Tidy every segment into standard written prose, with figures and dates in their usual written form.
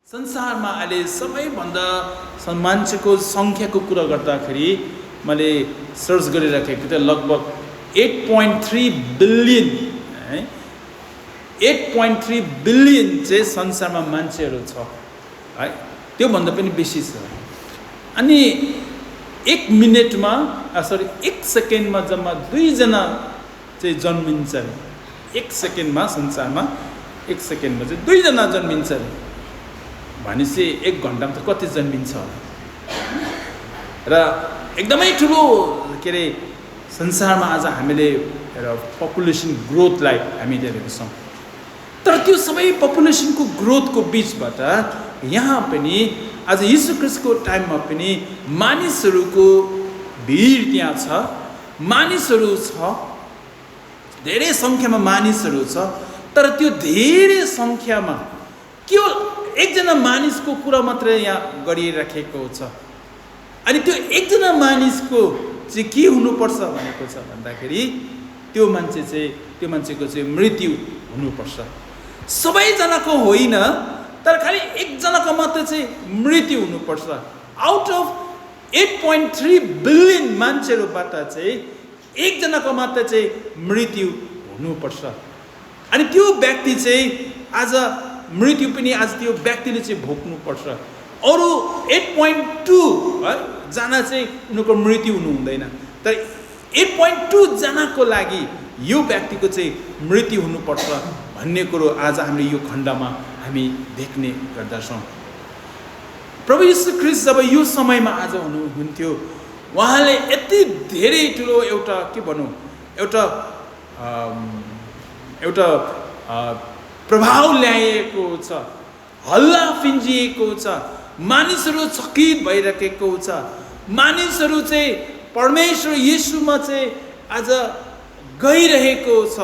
संसारमा अहिले सबैभन्दा मान्छेको सङ्ख्याको कुरा गर्दाखेरि मैले सर्च गरिराखेको थिएँ लगभग 8.3 बिलियन है 8.3 बिलियन चाहिँ संसारमा मान्छेहरू छ है त्योभन्दा पनि बेसी छ अनि 1 मिनेटमा सरी 1 सेकेन्डमा जम्मा 2 जना चाहिँ जन्मिन्छ अरे 1 सेकेन्डमा संसारमा 1 सेकेन्डमा चाहिँ 2 जना जन्मिन्छ अरे भनेपछि 1 घन्टामा त कति जन्मिन्छ र एकदमै ठुलो के अरे संसारमा आज हामीले पपुलेसन ग्रोथलाई हामी हेरेको छौँ तर त्यो सबै पपुलेसनको ग्रोथको बिचबाट यहाँ पनि आज यीशु ख्रीष्टको टाइममा पनि मानिसहरूको भिड त्यहाँ छ मानिसहरू छ धेरै सङ्ख्यामा मानिसहरू छ तर त्यो धेरै सङ्ख्यामा केवल एकजना मानिसको कुरा मात्रै यहाँ गरिराखेको छ अनि त्यो एकजना मानिसको चाहिँ के हुनुपर्छ भनेको छ भन्दाखेरि त्यो मान्छेको चाहिँ मृत्यु हुनुपर्छ सबैजनाको होइन तर खालि एकजनाको मात्र चाहिँ मृत्यु हुनुपर्छ आउट अफ 8.3 बिलियन मान्छेहरूबाट चाहिँ एकजनाको मात्र चाहिँ मृत्यु हुनुपर्छ अनि त्यो व्यक्ति चाहिँ आज मृत्यु पनि आज त्यो व्यक्तिले चाहिँ भोग्नुपर्छ अरू 8.2 है जना चाहिँ उनीहरूको मृत्यु हुनु हुँदैन तर 8.2 जनाको लागि यो व्यक्तिको चाहिँ मृत्यु हुनुपर्छ भन्ने कुरो आज हामीले यो खण्डमा हामी देख्ने गर्दछौँ प्रभु यीशु ख्रीष्ट जब यो समयमा आज हुनुहुन्थ्यो उहाँले यति धेरै ठुलो एउटा के भनौँ एउटा प्रभाव ल्याएको छ हल्ला फिन्जिएको छ मानिसहरू चकित भइरहेको छ मानिसहरू चाहिँ परमेश्वर येशूमा चाहिँ आज गइरहेको छ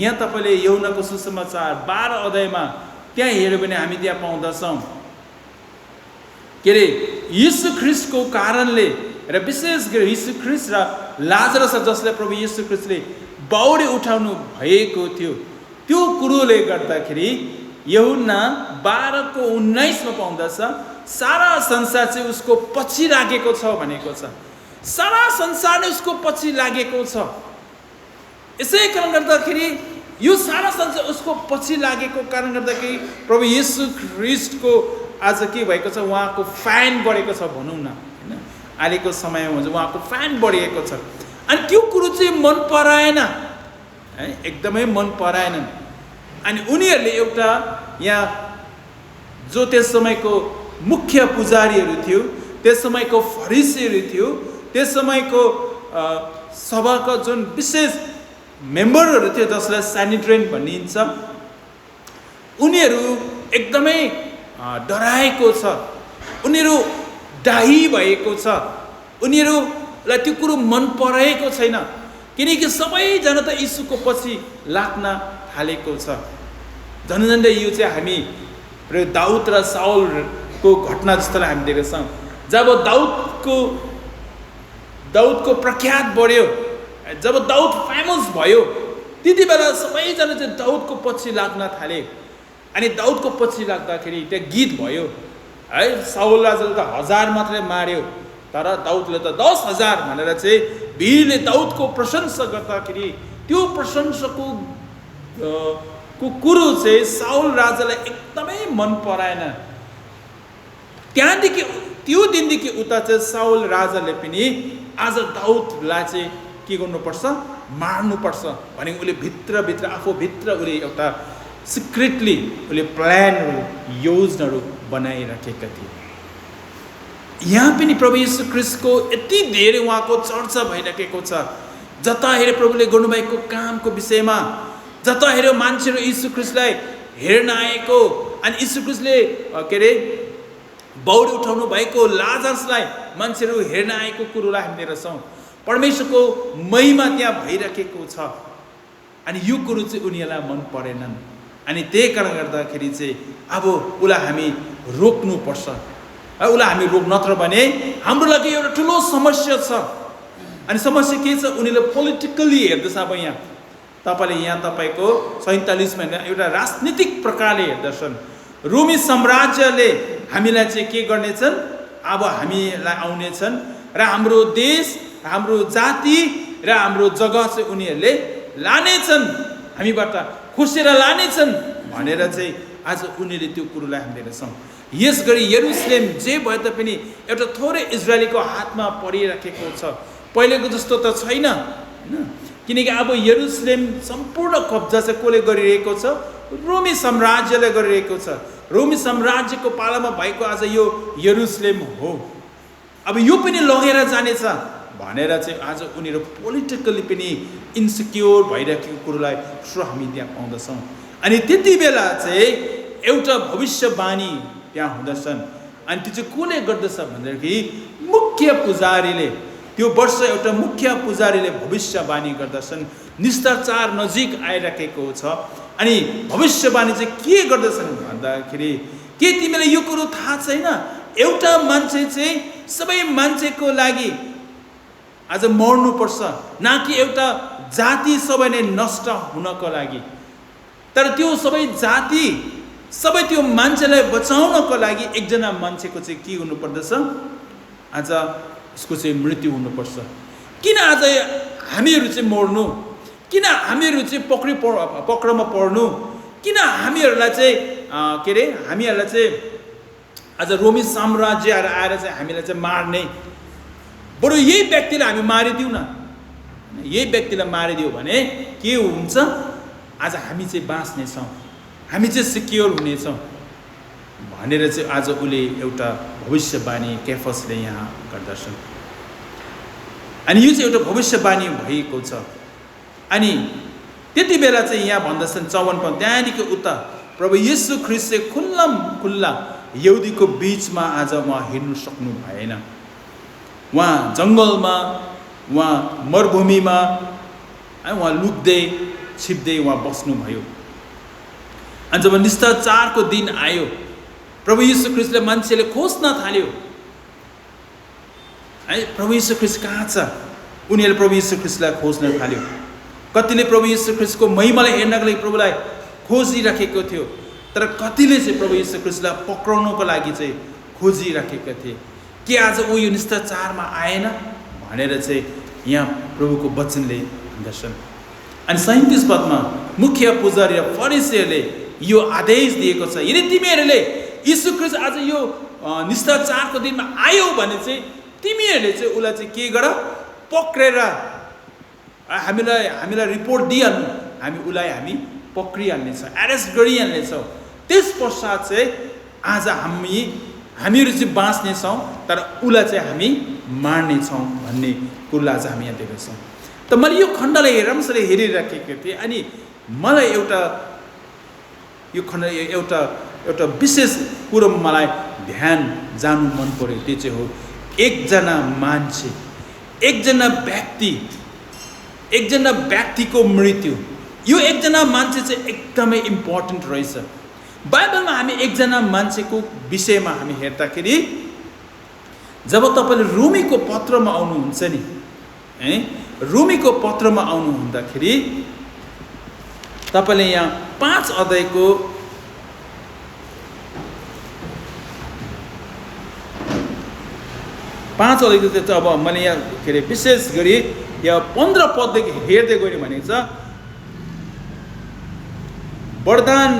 यहाँ तपाईँले यूहन्नाको सुसमाचार 12 अध्यायमा त्यहाँ हेऱ्यो भने हामी त्यहाँ पाउँदछौँ के अरे यीशु ख्रीष्टको कारणले र विशेष गरी यीशु ख्रीष्ट र लाजरस जसलाई प्रभु यीशु ख्रीष्टले बाउडे उठाउनु भएको थियो त्यो कुरोले गर्दाखेरि यूहन्ना 12:19 मा पाउँदछ सारा संसार चाहिँ उसको पछि लागेको छ भनेको छ सारा संसार नै उसको पछि लागेको छ यसै कारण गर्दाखेरि यो सारा संसार उसको पछि लागेको कारण गर्दाखेरि प्रभु येशू ख्रीष्टको आज के भएको छ उहाँको फ्यान बढेको छ भनौँ न हैन अहिलेको समयमा चाहिँ उहाँको फ्यान बढेको छ अनि त्यो कुरो चाहिँ मन पराएन है एकदमै मन पराएनन् अनि उनीहरूले एउटा यहाँ जो त्यस समयको मुख्य पुजारीहरू थियो त्यस समयको फरिसीहरू थियो त्यस समयको सभाको जुन विशेष मेम्बरहरू थियो जसलाई स्यानिट्रेन भनिन्छ उनीहरू एकदमै डराएको छ उनीहरू डाही भएको छ उनीहरूलाई त्यो कुरो मन पराएको छैन किनकि सबैजना त यीशुको पछि लाग्न थालेको छ झन्डै यो चाहिँ हामी दाउद र साउलको घटना जस्तोलाई हामी देख्छौँ जब दाउदको प्रख्यात बढ्यो जब दाउद फेमस भयो त्यति बेला सबैजना चाहिँ दाउदको पछि लाग्न थाले अनि दाउदको पछि लाग्दाखेरि त्यहाँ गीत भयो है साउल राजाले त 1000 मात्रै मार्यो तर दाउदले त 10,000 भनेर चाहिँ भिडले दाउदको प्रशंसा गर्दाखेरि त्यो प्रशंसाको कुरो चाहिँ साउल राजालाई एकदमै मन पराएन त्यहाँदेखि त्यो दिनदेखि उता चाहिँ साउल राजाले पनि आज दाउदलाई चाहिँ के गर्नुपर्छ मार्नुपर्छ भने उसले भित्रभित्र आफूभित्र उसले एउटा सिक्रेटली उसले प्लानहरू योजनाहरू बनाइराखेका थिए यहाँ पनि प्रभु यीशु ख्रीष्टको यति धेरै उहाँको चर्चा भइराखेको छ जता हेरे प्रभुले गर्नुभएको कामको विषयमा जता हेऱ्यो मान्छेहरू यीशु ख्रीष्टलाई हेर्न आएको अनि यीशु ख्रीष्टले के अरे बाउडे उठाउनु भएको लाजरसलाई मान्छेहरू हेर्न आएको कुरोलाई हामी हेर्छौँ परमेश्वरको महिमा त्यहाँ भइराखेको छ अनि यो कुरो चाहिँ उनीहरूलाई मन परेनन् अनि त्यही कारण गर्दाखेरि चाहिँ अब उसलाई हामी रोक्नुपर्छ उसलाई हामी रोक नत्र भने हाम्रो लागि एउटा ठुलो समस्या छ अनि समस्या के छ उनीहरूले पोलिटिकली हेर्दैछ अब यहाँ तपाईँले यहाँ तपाईँको 47 मा एउटा राजनीतिक प्रकारले हेर्दछन् रोमी साम्राज्यले हामीलाई चाहिँ के गर्नेछन्, अब हामीलाई आउनेछन् र हाम्रो देश, हाम्रो जाति र हाम्रो जग्गा चाहिँ उनीहरूले लानेछन्, हामीबाट खोसेर लानेछन् भनेर चाहिँ आज उनीहरूले त्यो कुरोलाई हामी देख्छौँ। यस गरी यरुसलेम जे भए तापनि एउटा थोरै इजरायलीको हातमा परिराखेको छ, पहिलेको जस्तो त छैन हैन। किनकि अब यरुसलेम सम्पूर्ण कब्जा चाहिँ कसले गरिरहेको छ, रोमी साम्राज्यले गरिरहेको छ। रोमी साम्राज्यको पालामा भएको आज यो यरुसलेम हो। अब यो पनि लगेर जानेछ भनेर चाहिँ आज उनीहरू पोलिटिकली पनि इन्सिक्योर भइरहेको कुरोलाई हामी त्यहाँ पाउँदछौँ। अनि त्यति बेला चाहिँ एउटा भविष्यवाणी त्यहाँ हुँदछन्। अनि त्यो चाहिँ कसले गर्दछ भन्दाखेरि मुख्य पुजारीले, त्यो वर्ष एउटा मुख्य पुजारीले भविष्यवाणी गर्दछन्। निष्ठाचार नजिक आइराखेको छ। अनि भविष्यवाणी चाहिँ के गर्दछन् भन्दाखेरि, के तिमीलाई यो कुरो थाहा छैन, एउटा मान्छे चाहिँ सबै मान्छेको लागि आज मर्नुपर्छ, न कि एउटा जाति सबै नै नष्ट हुनको लागि। तर त्यो सबै जाति, सबै त्यो मान्छेलाई बचाउनको लागि एकजना मान्छेको चाहिँ के हुनुपर्दछ, आज उसको चाहिँ मृत्यु हुनुपर्छ। किन आज हामीहरू चाहिँ मर्नु, किन हामीहरू चाहिँ पक्रमा पर्नु, किन हामीहरूलाई चाहिँ के अरे हामीहरूलाई चाहिँ आज रोमी साम्राज्यहरू आएर चाहिँ हामीलाई चाहिँ मार्ने, बरु यही व्यक्तिलाई हामी मारिदिउँ न। यही व्यक्तिलाई मारिदियो भने के हुन्छ, आज हामी चाहिँ बाँच्नेछौँ, हामी चाहिँ सिक्योर हुनेछौँ भनेर चाहिँ आज उसले एउटा भविष्यवाणी केफसले यहाँ गर्दछन्। अनि यो चाहिँ एउटा भविष्यवाणी भएको छ। अनि त्यति बेला चाहिँ यहाँ भन्दछन् 54 पद, त्यहाँदेखि उता प्रभु येशू ख्रीष्ट चाहिँ खुल्ला यहुदीको बीचमा आज उहाँ हिँड्नु सक्नु भएन। उहाँ जङ्गलमा, उहाँ मरुभूमिमा उहाँ लुक्दै छिप्दै उहाँ बस्नुभयो। अनि जब निष्ठाचारको दिन आयो, प्रभु येशू ख्रीष्टले मान्छेले खोज्न थाल्यो, है प्रभु येशू ख्रीष्ट कहाँ छ, उनीहरूले प्रभु येशू ख्रीष्टलाई खोज्न थाल्यो। कतिले प्रभु येशू ख्रीष्टको महिमालाई हेर्नको लागि प्रभुलाई खोजिराखेको थियो, तर कतिले चाहिँ प्रभु येशू ख्रीष्टलाई पक्राउनको लागि चाहिँ खोजिराखेका थिए। के आज ऊ यो निष्ठाचारमा आएन भनेर चाहिँ यहाँ प्रभुको वचनले भन्दछन्। अनि 37 पदमा मुख्य पुजारी र फरिसीहरूले यो आदेश दिएको छ, यदि तिमीहरूले येशू ख्रीष्ट आज यो निष्ठाचारको दिनमा आयो भने चाहिँ तिमीहरूले चाहिँ उसलाई चाहिँ के गर, पक्रेर हामीलाई रिपोर्ट दिइहाल्नु, हामी उसलाई हामी पक्रिहाल्नेछौँ, एरेस्ट गरिहाल्नेछौँ। त्यस पश्चात चाहिँ आज हामीहरू चाहिँ बाँच्नेछौँ, तर उसलाई चाहिँ हामी मार्नेछौँ भन्ने कुरोलाई आज हामी यहाँ देख्छौँ। त मैले यो खण्डलाई राम्रोसँग हेरिराखेको थिएँ। अनि मलाई यो खण्ड एउटा विशेष कुरो मलाई ध्यान जानु मन पर्यो। त्यो चाहिँ हो एकजना मान्छे, एकजना व्यक्तिको मृत्यु। यो एकजना मान्छे चाहिँ एकदमै इम्पोर्टेन्ट रहेछ। बाइबलमा हामी एकजना मान्छेको विषयमा हामी हेर्दाखेरि, जब तपाईँले रोमीको पत्रमा आउनुहुन्छ नि, है रोमीको पत्रमा आउनु हुँदाखेरि तपाईँले यहाँ 5 अध्यायको 5 अध्यायको चाहिँ अब मैले यहाँ के अरे विशेष गरी यहाँ 15 पददेखि हेर्दै गयो भनेको छ, वरदान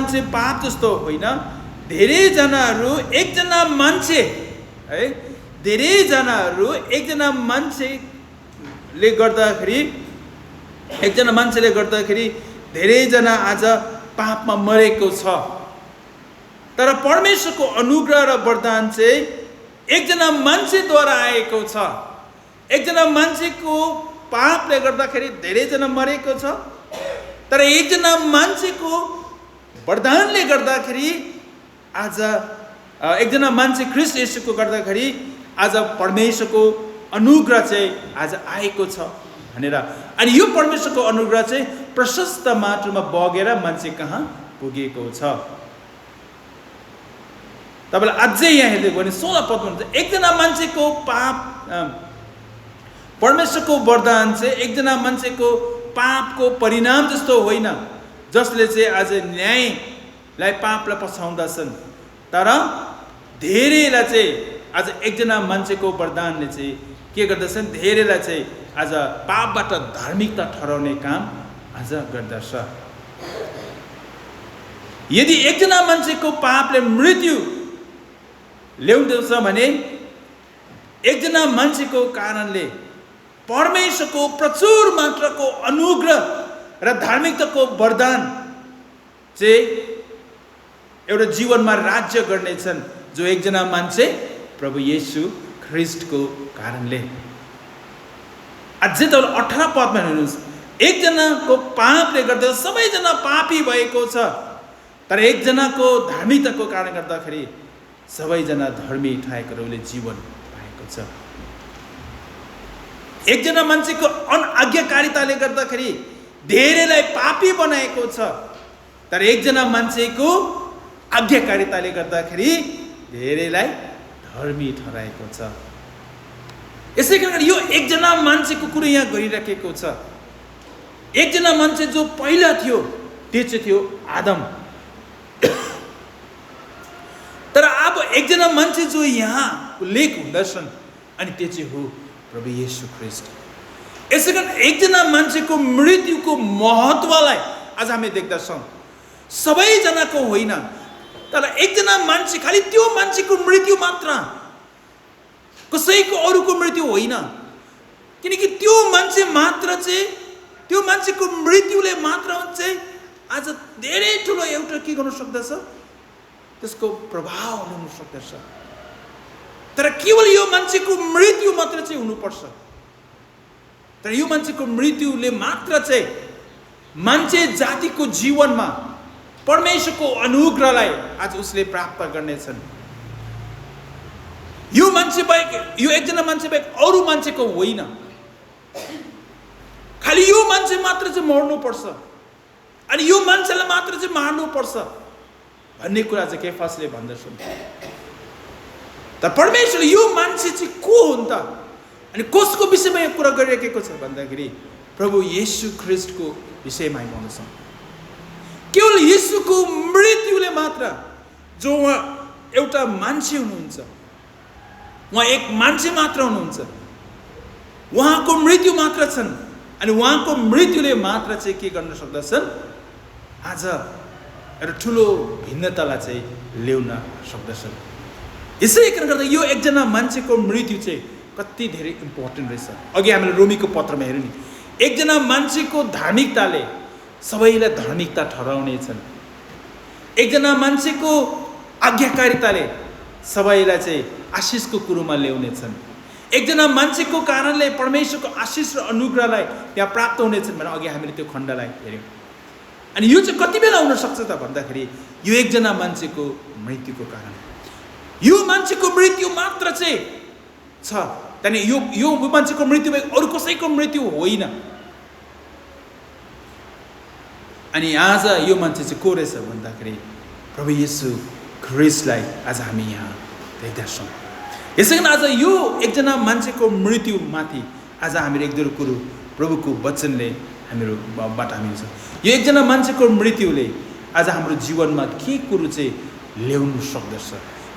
चाहिँ पाप जस्तो होइन, धेरैजनाहरू एकजना मान्छेले गर्दाखेरि धेरैजना आज पापमा मरेको छ। तर परमेश्वरको अनुग्रह र वरदान चाहिँ एकजना मान्छेद्वारा आएको छ। एकजना मान्छेको पापले गर्दाखेरि धेरैजना मरेको छ, तर एकजना मान्छेको वरदानले गर्दाखेरि आज एकजना मान्छे ख्रीष्ट येशूको गर्दाखेरि आज परमेश्वरको अनुग्रह चाहिँ आज आएको छ भनेर। अनि यो परमेश्वरको अनुग्रह चाहिँ प्रशस्त मात्रामा बगेर मान्छे कहाँ पुगेको छ। तपाईँलाई अझै यहाँ हेर्दै गयो भने 16 पदमा हुन्छ, एकजना मान्छेको पाप, परमेश्वरको वरदान चाहिँ एकजना मान्छेको पापको परिणाम जस्तो होइन, जसले चाहिँ आज धेरैलाई पापलाई पछाउँदछन्, तर धेरैलाई चाहिँ आज एकजना मान्छेको वरदानले चाहिँ के गर्दछन्, धेरैलाई चाहिँ आज पापबाट धार्मिकता ठहराउने काम आज गर्दछ। यदि एकजना मान्छेको पापले मृत्यु ल्याउँदछ भने एकजना मान्छेको कारणले परमेश्वरको प्रचुर मात्राको अनुग्रह र धार्मिकताको वरदान चाहिँ एउटा जीवनमा राज्य गर्नेछन्, जो एकजना मान्छे प्रभु येशू ख्रिस्टको कारणले। अझै त 18 पदमा हेर्नुहोस्, एकजनाको पापले गर्दा सबैजना पापी भएको छ, तर एकजनाको धार्मिकताको कारणले गर्दाखेरि सबैजना धर्मी ठहरेकोले जीवन पाएको छ। एकजना मान्छेको अनाज्ञाकारिताले गर्दाखेरि धेरैलाई पापी बनाएको छ, तर एकजना मान्छेको आज्ञाकारिताले गर्दाखेरि धेरैलाई धर्मी ठहराएको छ। यसै कारण यो एकजना मान्छेको कुरो यहाँ गरिराखेको छ। एकजना मान्छे जो पहिला थियो त्यो चाहिँ थियो आदम, तर अब एकजना मान्छे जो यहाँ उल्लेख हुँदछन् अनि त्यो चाहिँ हो प्रभु येशू ख्रिस्ट। यसै कारण एकजना मान्छेको मृत्युको महत्त्वलाई आज हामी देख्दछौँ। सबैजनाको होइन, तर एकजना मान्छे, खालि त्यो मान्छेको मृत्यु मात्र, कसैको अरूको मृत्यु होइन। किनकि त्यो मान्छे मात्र चाहिँ, त्यो मान्छेको मृत्युले मात्र चाहिँ आज धेरै ठुलो एउटा के गर्न सक्दछ, त्यसको प्रभाव हुन सक्दछ। तर केवल यो मान्छेको मृत्यु मात्र चाहिँ हुनुपर्छ। तर यो मान्छेको मृत्युले मात्र चाहिँ मान्छे जातिको जीवनमा परमेश्वरको अनुग्रहलाई आज उसले प्राप्त गर्नेछन्। यो मान्छे बाहेक, यो एकजना मान्छे बाहेक अरू मान्छेको होइन। खालि यो मान्छे मात्र चाहिँ मर्नुपर्छ अनि यो मान्छेलाई मात्र चाहिँ मार्नुपर्छ भन्ने कुरा चाहिँ केफासले भन्दछन्। तर परमेश्वर यो मान्छे चाहिँ को हुन् त, अनि कसको विषयमा यो कुरा गरिरहेको छ भन्दाखेरि प्रभु येशू ख्रिस्टको विषयमा भन्दछन्। केवल येशूको मृत्युले मात्र, जो उहाँ एउटा मान्छे हुनुहुन्छ, उहाँ एक मान्छे मात्र हुनुहुन्छ, उहाँको मृत्यु मात्र छन् अनि उहाँको मृत्युले मात्र चाहिँ के गर्न सक्दछन्, आज एउटा ठुलो भिन्नतालाई चाहिँ ल्याउन सक्दछन्। यसै कारण गर्दा यो एकजना मान्छेको मृत्यु चाहिँ कति धेरै इम्पोर्टेन्ट रहेछ। अघि हामीले रोमीको पत्रमा हेर्यौँ नि, एकजना मान्छेको धार्मिकताले सबैलाई धार्मिकता ठहराउनेछन्, एकजना मान्छेको आज्ञाकारिताले सबैलाई चाहिँ आशिषको कुरोमा ल्याउनेछन्, एकजना मान्छेको कारणले परमेश्वरको आशिष र अनुग्रहलाई त्यहाँ प्राप्त हुनेछन् भनेर अघि हामीले त्यो खण्डलाई हेऱ्यौँ। अनि यो चाहिँ कति बेला हुन सक्छ त भन्दाखेरि यो एकजना मान्छेको मृत्युको कारण, यो मान्छेको मृत्यु मात्र चाहिँ छ, त्यहाँदेखि यो मान्छेको मृत्यु अरू कसैको मृत्यु होइन। अनि आज यो मान्छे चाहिँ को रहेछ भन्दाखेरि प्रभु येशू ख्रिस्टलाई आज हामी यहाँ देख्दछौँ। यसै कारण आज यो एकजना मान्छेको मृत्युमाथि आज हामीले एक दुई कुरो प्रभुको वचनले हामीहरूबाट हामी छ। यो एकजना मान्छेको मृत्युले आज हाम्रो जीवनमा के कुरो चाहिँ ल्याउनु सक्दछ,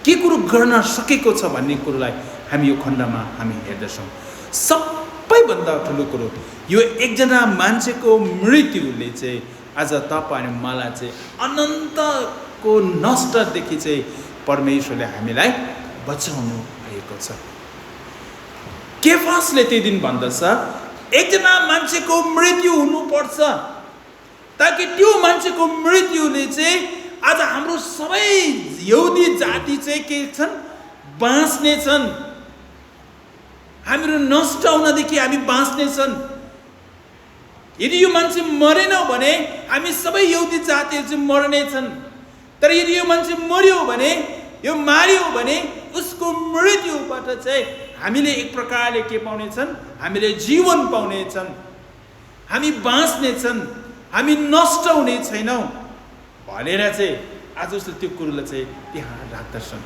के कुरो गर्न सकेको छ भन्ने कुरोलाई हामी यो खण्डमा हामी हेर्दछौँ। सबैभन्दा ठुलो कुरो यो एकजना मान्छेको मृत्युले चाहिँ आज तपाईँ अनि मलाई चाहिँ अनन्तको नष्टदेखि चाहिँ परमेश्वरले हामीलाई बचाउनु भएको छ। केफासले त्यो दिन भन्दछ एकजना मान्छेको मृत्यु हुनुपर्छ ताकि त्यो मान्छेको मृत्युले चाहिँ आज हाम्रो सबै यहुदी जाति चाहिँ के छन्, बाँच्ने छन्, हामीहरू नष्ट हुनदेखि हामी बाँच्ने छन्। यदि यो मान्छे मरेन भने हामी सबै यहुदी जातिहरू चाहिँ मर्ने छन्, तर यदि यो मान्छे मर्यो भने, यो मार्यो भने उसको मृत्युबाट चाहिँ हामीले एक प्रकारले के पाउनेछन्, हामीले जीवन पाउनेछन्, हामी बाँच्नेछन्, हामी नष्ट हुने छैनौँ भनेर चाहिँ आज उसले त्यो कुरोलाई चाहिँ त्यहाँ राख्दछन्।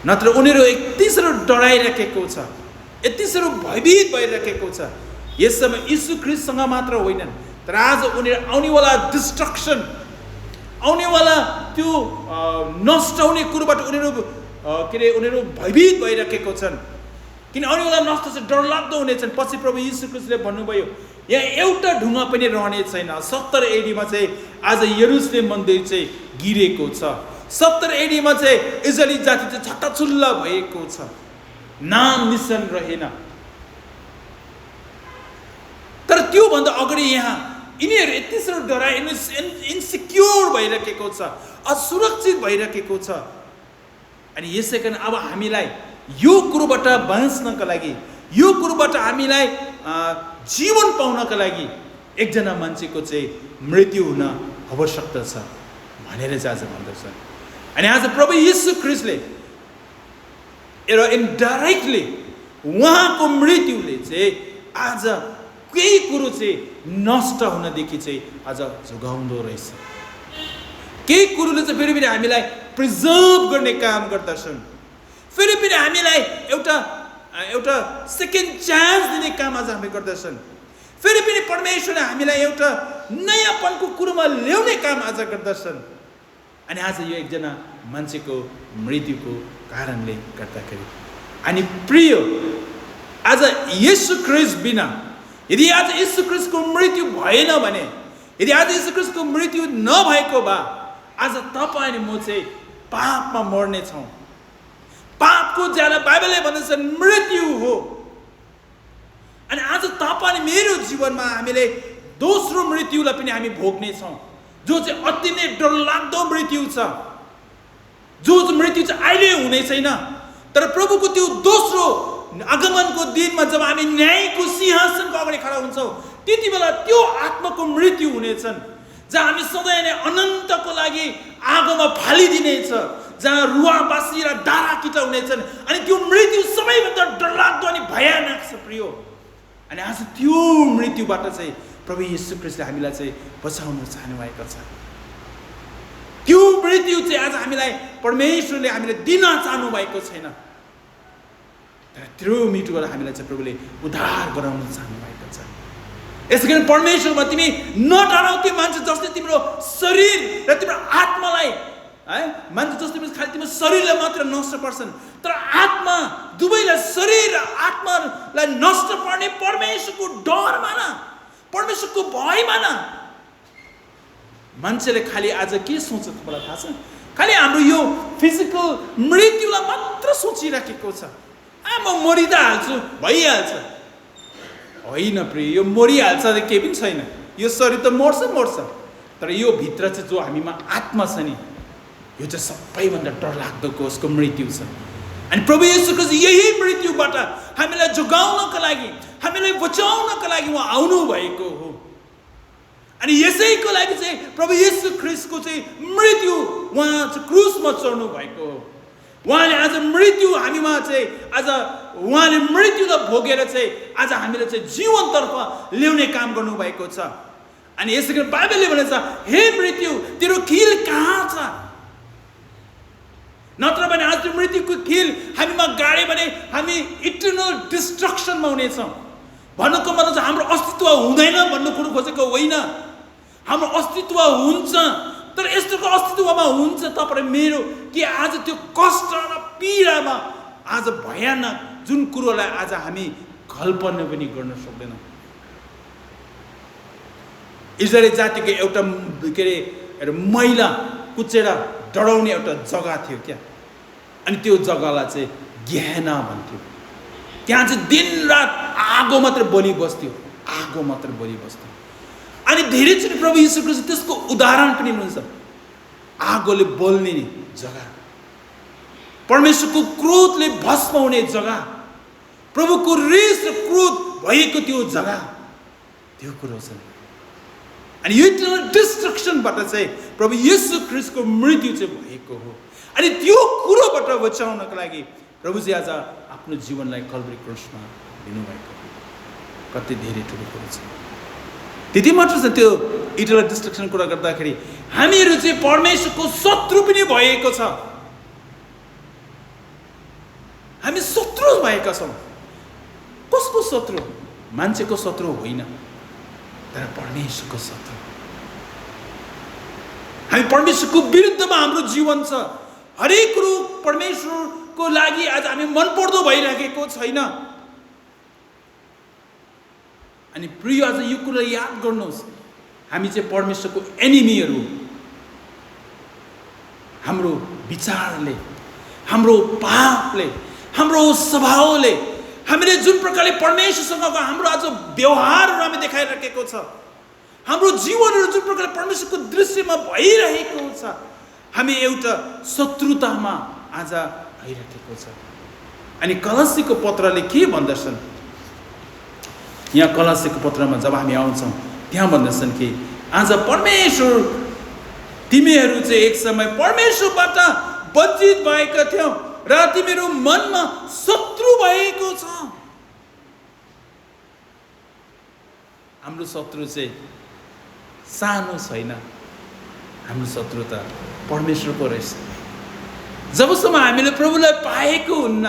नत्र उनीहरू यति साह्रो डराइराखेको छ, यति साह्रो भयभीत भइराखेको छ। यस समय यीशु ख्रिस्टसँग मात्र होइनन्, तर आज उनीहरू आउनेवाला डिस्ट्रक्सन, आउनेवाला त्यो नष्ट हुने कुरोबाट उनीहरू भयभीत भइरहेको छन्। किन आउनेवाला नष्ट चाहिँ डरलाग्दो हुनेछन्। पछि प्रभु यीशु ख्रीष्टले भन्नुभयो यहाँ एउटा ढुङ्गा पनि रहने छैन। 70 एडीमा चाहिँ आज यरुशलेम मन्दिर चाहिँ गिरेको छ। 70 एडीमा चाहिँ इजरायली जाति चाहिँ छट्टाछुल्ला भएको छ, नाम निशान रहेन। तर त्योभन्दा अगाडि यहाँ यिनीहरू यति साह्रो डराए, इन्सिक्योर भइरहेको छ, असुरक्षित भइरहेको छ। अनि यसै कारण अब हामीलाई यो कुरोबाट बाँच्नका लागि, यो कुरोबाट हामीलाई जीवन पाउनका लागि एकजना मान्छेको चाहिँ मृत्यु हुन आवश्यकता छ भनेर चाहिँ आज भन्दछ। अनि आज प्रभु यीशु ख्रीष्टले एउटा इन्डाइरेक्टली उहाँको मृत्युले चाहिँ आज केही कुरो चाहिँ नष्ट हुनदेखि चाहिँ आज जोगाउँदो रहेछ। केही कुरोले चाहिँ फेरि हामीलाई प्रिजर्भ गर्ने काम गर्दछन्। फेरि हामीलाई एउटा सेकेन्ड चान्स दिने काम आज हामी गर्दछन्। फेरि परमेश्वरले हामीलाई एउटा नयाँपनको कुरोमा ल्याउने काम आज गर्दछन्। अनि आज यो एकजना मान्छेको मृत्युको कारणले गर्दाखेरि, अनि प्रिय आज येशू ख्रीष्ट बिना, यदि आज येशू ख्रीष्टको मृत्यु भएन भने, यदि आज येशू ख्रीष्टको मृत्यु नभएको भए आज तपाईँ अनि म चाहिँ पापमा मर्ने छौँ। पापको ज्याला बाइबलले भन्दछ मृत्यु हो। अनि आज तपाईँ अनि मेरो जीवनमा हामीले दोस्रो मृत्युलाई पनि हामी भोग्ने छौँ, जो चाहिँ अति नै डरलाग्दो मृत्यु छ, जो मृत्यु चाहिँ अहिले हुने छैन। तर प्रभुको त्यो दोस्रो आगमनको दिनमा जब हामी न्यायको सिंहासनको अगाडि खडा हुन्छौँ, त्यति बेला त्यो आत्माको मृत्यु हुनेछन्, जहाँ हामी सधैँ नै अनन्तको लागि आगोमा फालिदिनेछ, जहाँ रुवाबासी र डाँडा किटा हुनेछन्। अनि त्यो मृत्यु सबैभन्दा डरलाग्दो अनि भयानक छ प्रियो। अनि आज त्यो मृत्युबाट चाहिँ प्रभु येशू ख्रीष्टले हामीलाई चाहिँ बचाउन चाहनुभएको छ। त्यो मृत्यु चाहिँ आज हामीलाई परमेश्वरले हामीले दिन चाहनु भएको छैन। तर त्यो मृत्युबाट हामीलाई चाहिँ प्रभुले उद्धार गराउन चाहनु भएको छ। यसैकारण परमेश्वरमा तिमी नडराउ। त्यो मान्छे जसले तिम्रो शरीर र तिम्रो आत्मालाई मान्छे जसले खालि तिम्रो शरीरलाई मात्र नष्ट पर्छन्, तर आत्मा दुवैलाई, शरीर र आत्मालाई नष्ट पर्ने परमेश्वरको डर मान, परमेश्वरको भय मान। मान्छेले खालि आज के सोच्छ तपाईँलाई थाहा छ? खालि हाम्रो यो फिजिकल मृत्युलाई मात्र सोचिराखेको छ। म मरि त हाल्छु, भइहाल्छ। होइन प्रिय, यो मरिहाल्छ केही पनि छैन। यो शरीर त मर्छ, तर यो भित्र चाहिँ जो हामीमा आत्मा छ नि, यो चाहिँ सबैभन्दा डरलाग्दोको उसको मृत्यु छ। अनि प्रभु येशूको यही मृत्युबाट हामीलाई जोगाउनका लागि, हामीलाई बचाउनका लागि उहाँ आउनु भएको हो। अनि यसैको लागि चाहिँ प्रभु येशू ख्रीष्टको चाहिँ मृत्यु उहाँ चाहिँ क्रुसमा चढ्नु भएको हो। उहाँले आज मृत्यु हामीमा चाहिँ आज उहाँले मृत्युलाई भोगेर चाहिँ आज हामीले चाहिँ जीवनतर्फ ल्याउने काम गर्नुभएको छ। अनि यसै कारण बाइबलले भनेछ, हे मृत्यु तेरो खिल कहाँ छ? नत्र भने आज त्यो मृत्युको खिल हामीमा गाडे भने हामी इटर्नल डिस्ट्रक्सनमा हुनेछौँ। भन्नुको मतलब चाहिँ हाम्रो अस्तित्व हुँदैन भन्नु कुरो खोजेको होइन। हाम्रो अस्तित्व हुन्छ, तर यस्तोको अस्तित्वमा हुन्छ तपाईँ मेरो कि आज त्यो कष्ट र पीडामा आज भयानक जुन कुरोलाई आज हामी कल्पना पनि गर्न सक्दैनौँ। इजरायली जातिको एउटा एउटा मैला कुचेर डढाउने एउटा जग्गा थियो क्या। अनि त्यो जग्गालाई चाहिँ गेहेना भन्थ्यो। त्यहाँ चाहिँ दिनरात आगो मात्र बलिबस्थ्यो, आगो मात्र बलिबस्थ्यो। अनि धेरैचोटि प्रभु येशू ख्रीष्ट त्यसको उदाहरण पनि हुनुहुन्छ। आगोले बल्ने जग्गा, परमेश्वरको क्रोधले भस्म हुने जग्गा, प्रभुको रिस र क्रोध भएको त्यो जग्गा, त्यो कुरो छ। अनि यो डिस्ट्रक्सनबाट चाहिँ प्रभु येशू ख्रीष्टको मृत्यु चाहिँ भएको हो। अनि त्यो कुरोबाट बचाउनको लागि प्रभुजी आज आफ्नो जीवनलाई कल्भरी क्रुसमा दिनुभएको हो। कति धेरै ठुलो कुरो छ। त्यति मात्र छ, त्यो इटरनल डिस्ट्रक्सन कुरा गर्दाखेरि हामीहरू चाहिँ परमेश्वरको शत्रु पनि भएको छ। हामी शत्रु भएका छौँ। कसको शत्रु? मान्छेको शत्रु होइन, तर परमेश्वरको शत्रु। हामी परमेश्वरको विरुद्धमा हाम्रो जीवन छ। हरेक कुरो परमेश्वरको लागि आज हामी मनपर्दो भइराखेको छैन। अनि प्रिय, आज यो कुरा याद गर्नुहोस्, हामी चाहिँ परमेश्वरको एनिमीहरू। हाम्रो विचारले, हाम्रो पापले, हाम्रो स्वभावले, हामीले जुन प्रकारले परमेश्वरसँगको हाम्रो आज व्यवहारहरू हामी देखाइराखेको छ, हाम्रो जीवनहरू जुन प्रकारले परमेश्वरको दृश्यमा भइरहेको छ, हामी एउटा शत्रुतामा आज भइरहेको छ। अनि कलसीको पत्रले के भन्दछन्? यहाँ कलसीको पत्रमा जब हामी आउँछौँ त्यहाँ भन्दछन् कि आज परमेश्वर, तिमीहरू चाहिँ एक समय परमेश्वरबाट वञ्चित भएका थियौ र तिमीहरू मनमा शत्रु भएको छ। हाम्रो शत्रु चाहिँ सानो छैन, हाम्रो शत्रु त परमेश्वरको रहेछ। जबसम्म हामीले प्रभुलाई पाएको हुन्न,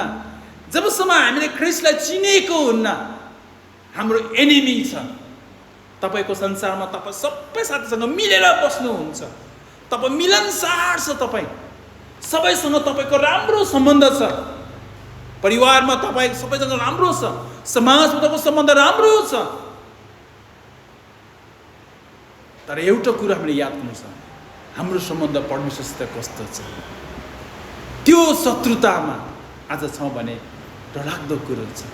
जबसम्म हामीले ख्रिस्टलाई चिनेको हुन्न, हाम्रो एनिमी छ। तपाईको संसारमा तपाईँ सबै साथीसँग मिलेर बस्नुहुन्छ, तपाईँ मिलनसार छ, तपाईँ सबैसँग तपाईँको राम्रो सम्बन्ध छ, परिवारमा तपाईँ सबैसँग राम्रो छ, समाजमा तपाईँको सम्बन्ध राम्रो छ। तर एउटा कुरा हामीले याद गर्नु छ, हाम्रो सम्बन्ध परमेश्वरसित कस्तो छ। त्यो शत्रुतामा आज छौँ भने डरलाग्दो कुरो छ।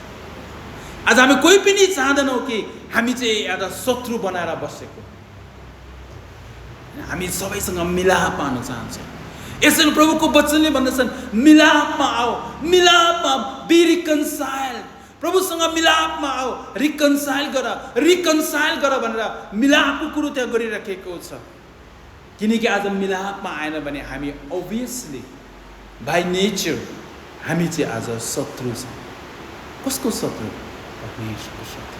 आज हामी कोही पनि चाहँदैनौँ कि हामी चाहिँ एउटा शत्रु बनाएर बसेको। हामी सबैसँग मिलाप पाउन चाहन्छौँ। यसरी प्रभुको वचनले भन्दछन्, मिलापमा आओ, मिलापमा बी रिकन्साइल। प्रभुसँग मिलापमा आओ, रिकन्साइल गर भनेर मिलापको कुरो त्यहाँ गरिराखेको छ। किनकि आज मिलापमा आएन भने हामी अभियसली बाई नेचर हामी चाहिँ आज शत्रु छ। कसको शत्रु? परमेश्वरको शत्रु।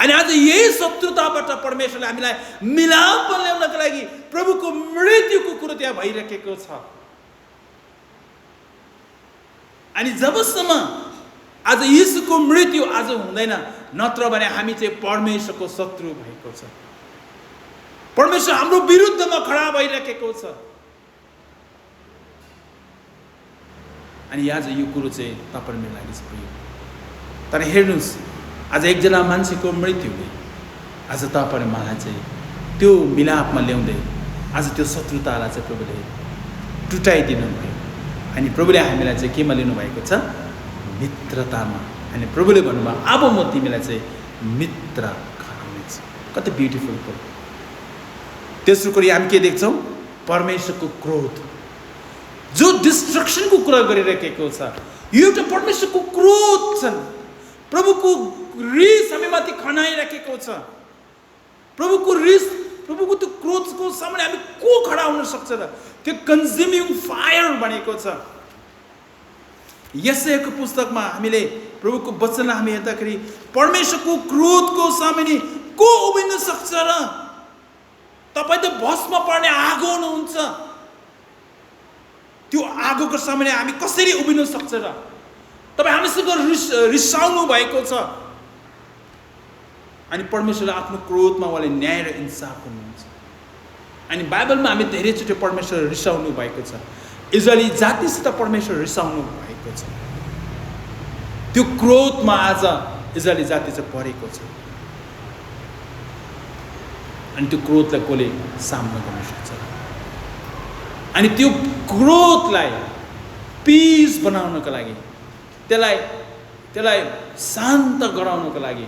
अनि आज यही शत्रुताबाट परमेश्वरले हामीलाई मिलाप ल्याउनको लागि प्रभुको मृत्युको कुरो त्यहाँ भइरहेको छ। अनि जबसम्म आज यीशुको मृत्यु आज हुँदैन, नत्र भने हामी चाहिँ परमेश्वरको शत्रु भएको छ। परमेश्वर हाम्रो विरुद्धमा खडा भइरहेको छ। अनि आज यो कुरो चाहिँ तपाईहरुको लागि छ। तर हेर्नुस्, आज एकजना मान्छेको मृत्युले आज तपाईहरु मलाई चाहिँ त्यो मिलापमा ल्याउँदै आज त्यो शत्रुतालाई चाहिँ प्रभुले टुटाइदिनु भयो। अनि प्रभुले हामीलाई चाहिँ केमा लिनु भएको छ? मित्रतामा। अनि प्रभुले भन्नुभयो, अब म तिमीलाई चाहिँ मित्र बनाउनेछु। कति ब्युटिफुल कुरो। तेस्रो कुरा हामी के देख्छौँ? परमेश्वरको क्रोध, जो डिस्ट्रक्सनको कुरा गरिरहेको छ। यो एउटा परमेश्वरको क्रोध छ। प्रभुको रिस हामीमाथि खनाइरहेको छ। प्रभुको रिस, प्रभुको त्यो क्रोधको सामने हामी को खडा हुन सक्छ र? त्यो कन्ज्युमिङ फायर बनेको छ। यशायाको पुस्तकमा हामीले प्रभुको वचनलाई हामी हेर्दाखेरि परमेश्वरको क्रोधको सामने को उभिन सक्छ र? तपाईँ त भस्म पर्ने आगो हुनुहुन्छ। त्यो आगोको सामने हामी कसरी उभिन सक्छ र? तपाईँ हामीसँग रिसाउनु भएको छ। अनि परमेश्वरले आफ्नो क्रोधमा उहाँले न्याय र इन्साफ गर्नुहुन्छ। अनि बाइबलमा हामी धेरैचोटि परमेश्वर रिसाउनु भएको छ। इजरायली जातिसित परमेश्वर रिसाउनु भएको छ। त्यो क्रोधमा आज इजरायली जाति चाहिँ परेको छ। अनि त्यो क्रोधलाई कसले सामना गर्न सक्छ? अनि त्यो क्रोधलाई पिस बनाउनको लागि, त्यसलाई शान्त गराउनको लागि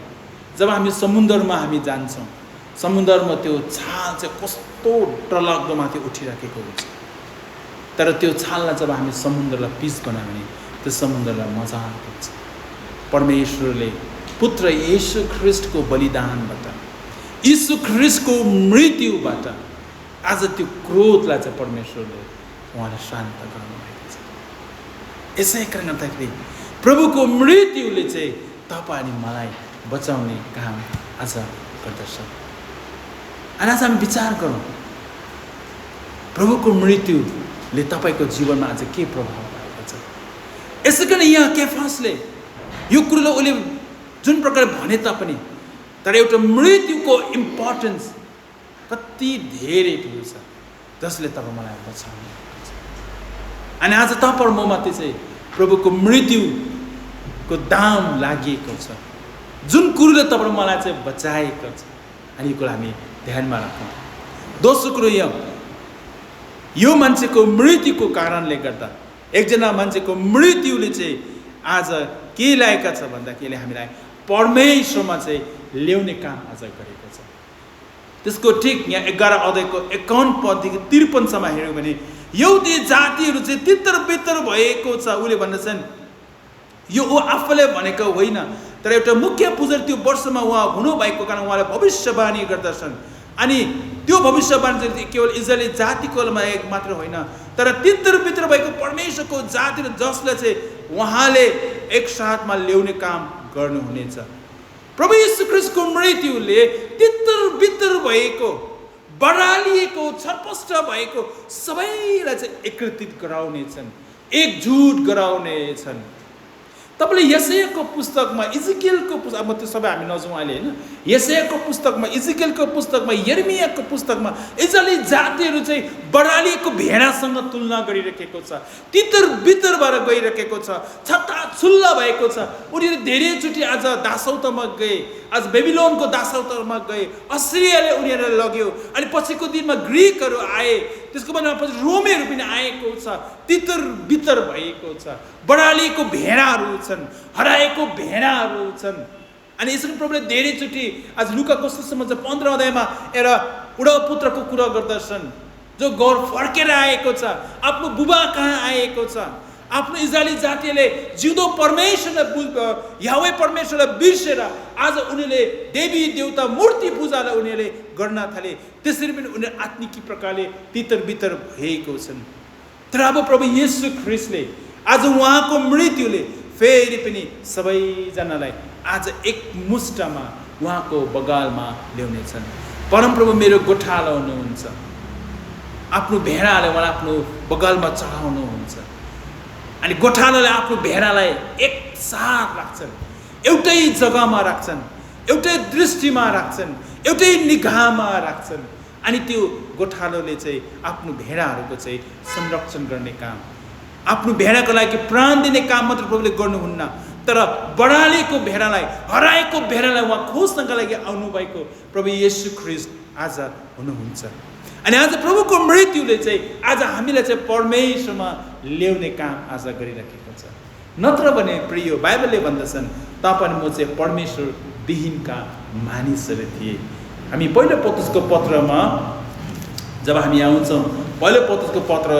जब हामी समुद्रमा हामी जान्छौँ, समुद्रमा त्यो छाल चाहिँ कस्तो डरलाग्दो माथि उठिराखेको हुन्छ। तर त्यो छाललाई जब हामी समुद्रलाई पिस बनायो भने त्यो समुद्रलाई मजा आउँछ। परमेश्वरले पुत्र येशू ख्रिस्टको बलिदानबाट, यीशु ख्रिस्टको मृत्युबाट आज त्यो क्रोधलाई चाहिँ परमेश्वरले उहाँलाई शान्त गर्नुभएको छ। यसै कारण गर्दाखेरि प्रभुको मृत्युले चाहिँ तपाईँ अनि मलाई बचाउने काम आज गर्दछ। अनि आज हामी विचार गरौँ, प्रभुको मृत्युले तपाईँको जीवनमा आज के प्रभाव भएको छ? यसै कारण यहाँ केफासले यो कुरोलाई उसले जुन प्रकारले भने तापनि, तर एउटा मृत्युको इम्पोर्टेन्स कति धेरै ठुलो छ जसले तपाईँ मलाई बचाउनु। अनि आज तपाईँ म माथि चाहिँ प्रभुको मृत्युको दाम लागेको छ, जुन कुरोले तपाईँ मलाई चाहिँ बचाएको छ। अनि यो कुरा हामी ध्यानमा राखौँ। दोस्रो कुरो यो मान्छेको मृत्युको कारणले गर्दा, एकजना मान्छेको मृत्युले चाहिँ आज के लागेका छ भन्दाखेरि हामीलाई परमेश्वरमा चाहिँ ल्याउने काम आज गरेको छ। त्यसको ठिक यहाँ 11 अध्यायको 51 पददेखि 53सम्म हेऱ्यौँ भने यहुदी जातिहरू चाहिँ तितर बितर भएको छ। उसले भन्दछन् यो ऊ आफूले भनेको होइन, तर एउटा मुख्य पुजारी त्यो वर्षमा उहाँ हुनुभएको कारण उहाँले भविष्यवाणी गर्दछन्। अनि त्यो भविष्यवाणी चाहिँ केवल इजरायली जातिको मात्र होइन, तर तितर बितर भएको परमेश्वरको जातिहरू जसले चाहिँ उहाँले एकसाथमा ल्याउने काम गर्नुहुनेछ। प्रभु यीशु ख्रीष्टको मृत्युले तितर बितर भएको, बढालिएको, छरपष्ट भएको सबैलाई चाहिँ एकत्रित गराउनेछन्, एकजुट गराउनेछन्। तपाईँले यशायाको पुस्तकमा, इजिकियलको पुस्तक, म त्यो सबै हामी नजाउँ अहिले होइन, यशायाको पुस्तकमा, इजिकियलको पुस्तकमा, यिर्मियाको पुस्तकमा इजरायली जातिहरू चाहिँ बढालिएको भेडासँग तुलना गरिरहेको छ, तितर बितर भएर गइरहेको छ, छत्ताछुल्ला भएको छ। उनीहरू धेरैचोटि आज दासौतमा गए, आज बेबिलोनको दासौतमा गए, अस्ट्रियाले उनीहरूलाई लग्यो, अनि पछिको दिनमा ग्रिकहरू आए, त्यसको बादमा पछि रोमेहरू पनि आएको छ। तितर बितर भएको छ, बढालिएको भेडाहरू छन्, हराएको भेडाहरू छन्। अनि यसरी प्रभुले धेरैचोटि आज लुकाको सुसमाचार 15 अध्यायमा एउटा उडा पुत्रको कुरा गर्दछन्, जो गौर फर्केर आएको छ, आफ्नो बुबा कहाँ आएको छ। आफ्नो इजरायली जातिले जिउँदो परमेश्वरलाई, याहवे परमेश्वरलाई बिर्सेर आज उनीहरूले देवी देवता मूर्ति पूजालाई उनीहरूले गर्न थाले। त्यसरी पनि उनीहरू आत्मिक प्रकारले तितर बितर भएको छन्। तर अब प्रभु येशू ख्रीष्टले आज उहाँको मृत्युले फेरि पनि सबैजनालाई आज एक मुष्टमा उहाँको बगालमा ल्याउनेछन्। परमप्रभु मेरो गोठालो हुनुहुन्छ, आफ्नो भेडालाई उहाँले आफ्नो बगालमा चढाउनुहुन्छ। अनि गोठालोले आफ्नो भेडालाई एकसाथ राख्छन्, एउटै जग्गामा राख्छन्, एउटै दृष्टिमा राख्छन्, एउटै निगाहमा राख्छन्। अनि त्यो गोठालोले चाहिँ आफ्नो भेडाहरूको चाहिँ संरक्षण गर्ने काम, आफ्नो भेडाको लागि प्राण दिने काम मात्र प्रभुले गर्नुहुन्न, तर बढालेको भेडालाई, हराएको भेडालाई उहाँ खोज्नका लागि आउनुभएको प्रभु येशू ख्रीष्ट आज हुनुहुन्छ। अनि आज प्रभुको मृत्युले चाहिँ आज हामीलाई चाहिँ परमेश्वरमा ल्याउने काम आज गरिरहेको छ। नत्र भने प्रिय बाइबलले भन्दछन् तपाईँ म चाहिँ परमेश्वर विहीनका मानिसहरू थिए। हामी पहिलो पत्रुसको पत्रमा जब हामी आउँछौँ, पहिलो पत्रुसको पत्र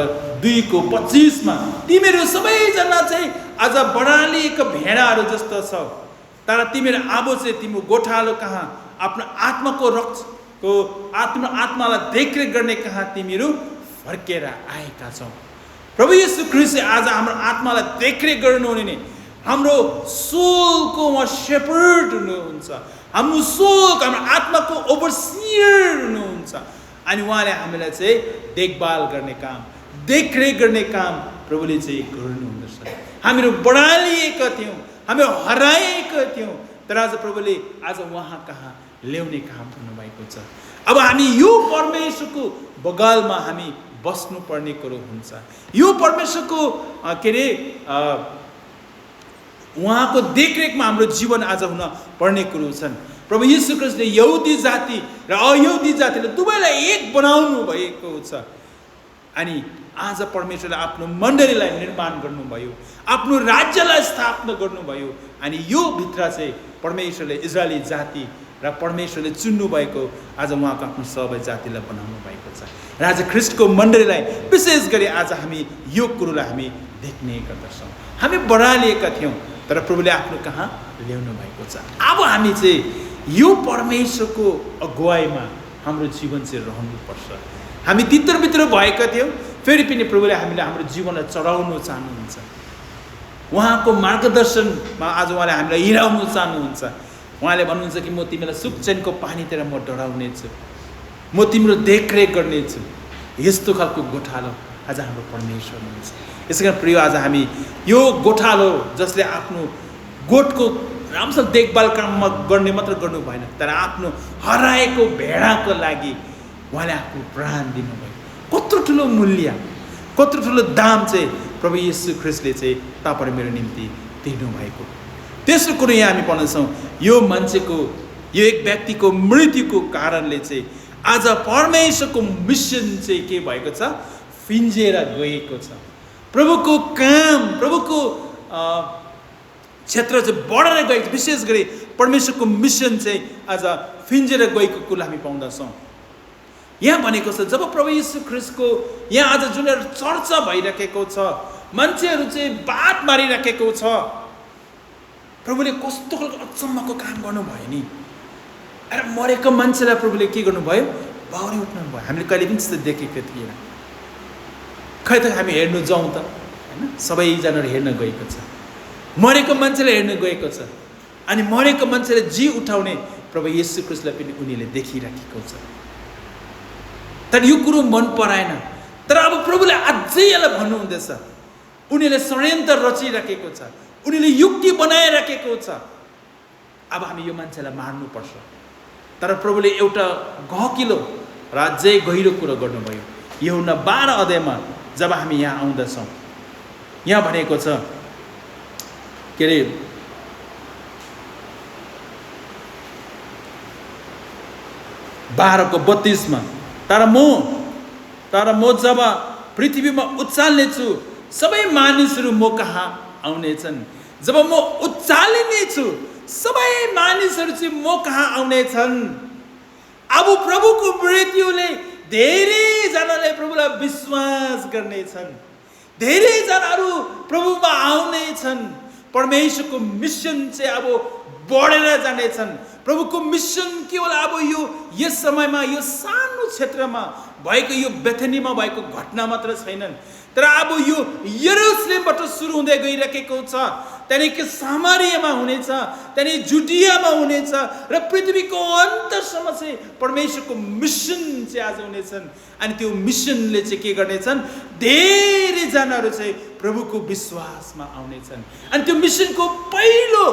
2:25मा तिमीहरू सबैजना चाहिँ आज बढालिएको भेडाहरू जस्तो छौ, तर तिमीहरू अब चाहिँ तिम्रो गोठालो कहाँ, आफ्नो आत्माको रक्षको आफ्नो आत्मालाई देखरेख गर्ने कहाँ तिमीहरू फर्केर आएका छौ। प्रभु येशू ख्रीष्टले आज हाम्रो आत्मालाई देखरेख गर्नुहुने, हाम्रो सोलको उहाँ शेपर्ड हुनुहुन्छ, हाम्रो सोलको, हाम्रो आत्माको ओभरसियर हुनुहुन्छ। अनि उहाँले हामीलाई चाहिँ देखभाल गर्ने काम, देखरेख गर्ने काम प्रभुले चाहिँ गर्नुहुँदछ। हामीहरू बढालिएका थियौँ, हामीहरू हराएका थियौँ, तर आज प्रभुले आज उहाँ कहाँ ल्याउने काम गर्नुभएको छ। अब हामी यो परमेश्वरको बगालमा हामी बस्नुपर्ने कुरो हुन्छ। यो परमेश्वरको उहाँको देखरेखमा हाम्रो जीवन आज हुन पर्ने कुरो छन्। प्रभु येशू ख्रीष्टले यहुदी जाति र अयहुदी जातिले दुवैलाई एक बनाउनु भएको छ। अनि आज परमेश्वरले आफ्नो मण्डलीलाई निर्माण गर्नुभयो, आफ्नो राज्यलाई स्थापना गर्नुभयो। अनि यो भित्र चाहिँ परमेश्वरले इजरायली जाति र परमेश्वरले चुन्नु भएको आज उहाँको आफ्नो सबै जातिलाई बनाउनु भएको छ। र आज ख्रीष्टको मण्डलीलाई विशेष गरी आज हामी यो कुरोलाई हामी देख्ने गर्दछौँ। हामी बढालिएका थियौँ, तर प्रभुले आफ्नो कहाँ ल्याउनु भएको छ। अब हामी चाहिँ यो परमेश्वरको अगुवाईमा हाम्रो जीवन चाहिँ रहनुपर्छ। हामी तित्रबित्र भएका थियौँ, फेरि पनि प्रभुले हामीलाई हाम्रो जीवनलाई चढाउनु चाहनुहुन्छ। उहाँको मार्गदर्शनमा आज उहाँले हामीलाई हिँडाउनु चाहनुहुन्छ। उहाँले भन्नुहुन्छ कि म तिमीलाई सुख चैनको पानीतिर म डढाउनेछु, म तिम्रो देखरेख गर्नेछु। यस्तो खालको गोठालो आज हाम्रो परमेश्वर हुनुहुन्छ। यसै कारण प्रिय, आज हामी यो गोठालो जसले आफ्नो गोठको राम्रोसँग देखभाल गर्ने मात्र गर्नु भएन, तर आफ्नो हराएको भेडाको लागि उहाँले आफ्नो प्राण दिनुभयो। कत्रो ठुलो मूल्य, कत्रो ठुलो दाम चाहिँ प्रभु येशू ख्रीष्टले चाहिँ तपाईँ मेरो निम्ति दिनुभएको। तेस्रो कुरो यहाँ हामी पढ्छौँ, यो मान्छेको, यो एक व्यक्तिको मृत्युको कारणले चाहिँ आज परमेश्वरको मिसन चाहिँ के भएको छ, फिन्जेर गएको छ। प्रभुको काम, प्रभुको क्षेत्र चाहिँ बढेर गएको, विशेष गरी परमेश्वरको मिसन चाहिँ आज फिन्जेर गएको कुरा हामी पाउँदछौँ। यहाँ भनेको छ जब प्रभु येशू ख्रीष्टको यहाँ आज जुन चर्चा भइरहेको छ, मान्छेहरू चाहिँ बात मारिरहेको छ, प्रभुले कस्तो खालको अचम्मको काम गर्नुभयो नि। अरे मरेको मान्छेलाई प्रभुले के गर्नुभयो, बाहुरी उठ्नु भयो। हामीले कहिले पनि त्यस्तो देखेको थिएन। खै त हामी हेर्नु जाउँ त, होइन, सबैजनाहरू हेर्न गएको छ, मरेको मान्छेलाई हेर्न गएको छ। अनि मरेको मान्छेलाई जी उठाउने प्रभु येशू ख्रीष्टलाई पनि उनीहरूले देखिराखेको छ। तर यो कुरो मन पराएन। तर अब प्रभुले अझै यसलाई भन्नुहुँदैछ, उनीहरूले षड्यन्त्र रचिराखेको छ, उनीहरूले युक्ति बनाइराखेको छ, अब हामी यो मान्छेलाई मार्नुपर्छ। तर प्रभुले एउटा गहकिलो र अझै गहिरो कुरो गर्नुभयो। यूहन्ना 12 अध्यायमा जब हामी यहाँ आउँदछौँ, यहाँ भनेको छ के अरे, बाह्रको 32 तर म जब पृथ्वीमा उचाल्नेछु सबै मानिसहरू म कहाँ आउनेछन्। जब म उचालिनेछु सबै मानिसहरू चाहिँ म कहाँ आउनेछन्। अब प्रभुको मृत्युले धेरैजनाले प्रभुलाई विश्वास गर्नेछन्, धेरैजनाहरू प्रभुमा आउनेछन्। परमेश्वरको मिसन चाहिँ अब बढेर जानेछन्। प्रभुको मिसन केवल अब यो यस समयमा यो सानो क्षेत्रमा भएको यो बेथनीमा भएको घटना मात्र छैनन्, तर अब यो यरुशलेमबाट सुरु हुँदै गइरहेको छ, त्यहाँदेखि सामरियामा हुनेछ, त्यहाँदेखि जुडियामा हुनेछ र पृथ्वीको अन्तसम्म चाहिँ परमेश्वरको मिसन चाहिँ आज हुनेछन्। अनि त्यो मिसनले चाहिँ के गर्नेछन्, धेरैजनाहरू चाहिँ प्रभुको विश्वासमा आउनेछन्। अनि त्यो मिसनको पहिलो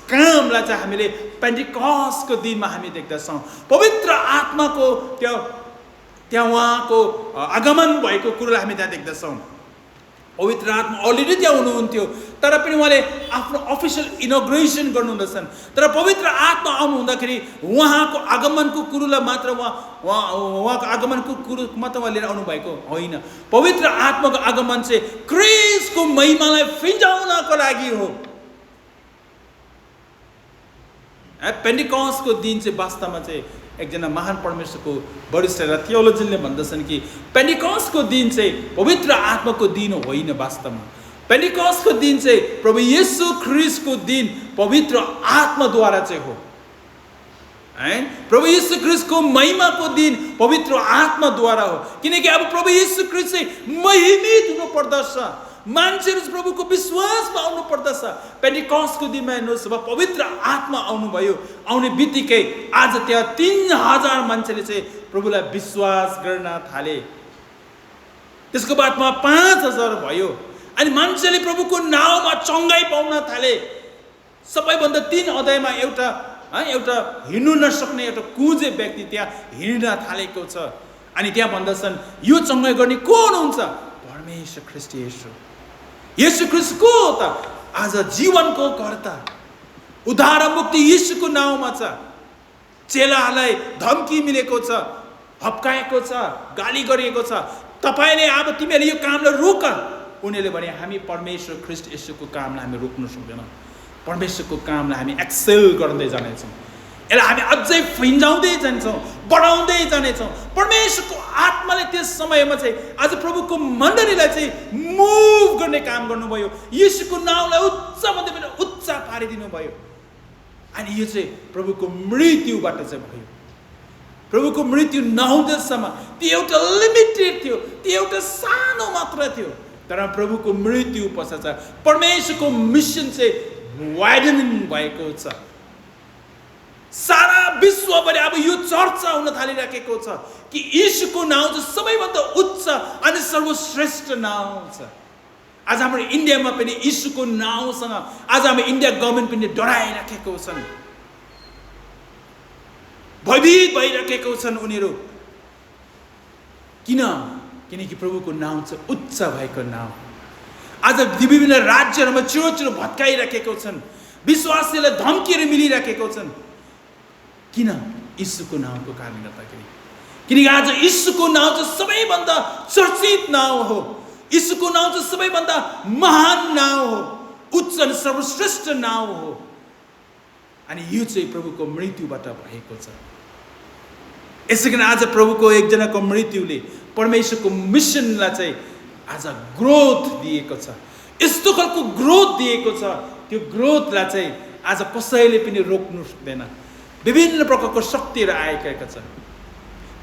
कामलाई चाहिँ हामीले पेन्टिकस्टको दिनमा हामी देख्दछौँ। पवित्र आत्माको त्यहाँ उहाँको आगमन भएको कुरोलाई हामी त्यहाँ देख्दछौँ। पवित्र आत्मा अलरेडी त्यहाँ हुनुहुन्थ्यो, तर पनि उहाँले आफ्नो अफिसियल इनोग्रेसन गर्नुहुँदछन्। तर पवित्र आत्मा आउनु हुँदाखेरि उहाँको आगमनको कुरोलाई मात्र उहाँको आगमनको कुरो मात्र उहाँ लिएर आउनुभएको होइन। पवित्र आत्माको आगमन चाहिँ ख्रीष्टको महिमालाई फिँजाउनको लागि हो। पेन्टिकस्टको दिन चाहिँ वास्तवमा चाहिँ एकजना महान परमेश्वरको वरिष्ठ र थियोलोजियनले भन्दछन् कि पेन्टिकस्टको दिन चाहिँ पवित्र आत्माको दिन होइन। वास्तवमा पेन्टिकस्टको दिन चाहिँ प्रभु येशू ख्रीष्टको दिन पवित्र आत्माद्वारा चाहिँ हो। प्रभु येशू ख्रीष्टको महिमाको दिन पवित्र आत्माद्वारा हो। किनकि अब प्रभु येशू ख्रीष्ट चाहिँ महिमित हुनु पर्दछ, मान्छेहरू प्रभुको विश्वासमा आउनु पर्दछ। पेन्टिकस्टको दिनमा हेर्नुहोस्, अब पवित्र आत्मा आउनुभयो, आउने बित्तिकै आज त्यहाँ 3000 मान्छेले चाहिँ प्रभुलाई विश्वास गर्न थाले। त्यसको बादमा 5000 भयो। अनि मान्छेले प्रभुको नाउँमा चङ्गाई पाउन थाले। सबैभन्दा 3 अध्यायमा एउटा हिँड्नु नसक्ने एउटा कुँजे व्यक्ति त्यहाँ हिँड्न थालेको छ। अनि त्यहाँ भन्दछन् यो चङ्गाई गर्ने को हुनुहुन्छ, परमेश्वर ख्रीष्ट येशू। येशू ख्रीष्ट को हो त? आज जीवनको कर्ता, उद्धार मुक्ति येशूको नाउँमा छ। चेलाहरूलाई धम्की मिलेको छ, हप्काएको छ, गाली गरिएको छ, तपाईले अब तिमीले यो कामलाई रोक। उनीहरूले भने हामी परमेश्वर ख्रीष्ट येशूको कामलाई हामी रोक्न सक्दैनौँ। परमेश्वरको कामलाई हामी एक्सेल गर्दै जानेछौँ, यसलाई हामी अझै फिँजाउँदै जान्छौँ, बढाउँदै जानेछौँ। परमेश्वरको आत्माले त्यस समयमा चाहिँ आज प्रभुको मण्डलीलाई चाहिँ मुभ गर्ने काम गर्नुभयो। येशूको नाउँलाई उच्चभन्दा पनि उच्च पारिदिनु भयो। अनि यो चाहिँ प्रभुको मृत्युबाट चाहिँ भयो। प्रभुको मृत्यु नहुँदासम्म त्यो एउटा लिमिटेड थियो, त्यो एउटा सानो मात्र थियो। तर प्रभुको मृत्यु पश्चात परमेश्वरको मिसन चाहिँ वाइडनिङ भएको छ। सारा विश्वभरि अब यो चर्चा हुन थालिराखेको छ कि येशूको नाउँ चाहिँ सबैभन्दा उच्च अनि सर्वश्रेष्ठ नाउँ छ। आज हाम्रो इन्डियामा पनि येशूको नाउँसँग आज हाम्रो इन्डिया गभर्मेन्ट पनि डराइराखेको छन्, भयभीत भइराखेको छन् उनीहरू। किनकि प्रभुको नाउँ चाहिँ उच्च भएको नाउँ। आज विभिन्न राज्यहरूमा चिरो भत्काइराखेको छन्, विश्वासीलाई धम्कीहरू मिलिराखेको छन्। किन? यीशुको नाउँको कारणले गर्दाखेरि। किनकि आज यीशुको नाउँ चाहिँ सबैभन्दा चर्चित नाउँ हो, यीशुको नाउँ चाहिँ सबैभन्दा महान नाउँ हो, उच्च अनि सर्वश्रेष्ठ नाउँ हो। अनि यो चाहिँ प्रभुको मृत्युबाट भएको छ। यसै कारण आज प्रभुको एकजनाको मृत्युले परमेश्वरको मिसनलाई चाहिँ आज ग्रोथ दिएको छ। यस्तो खालको ग्रोथ दिएको छ, त्यो ग्रोथलाई चाहिँ आज कसैले पनि रोक्नु सक्दैन। विभिन्न प्रकारको शक्तिहरू आएका छ।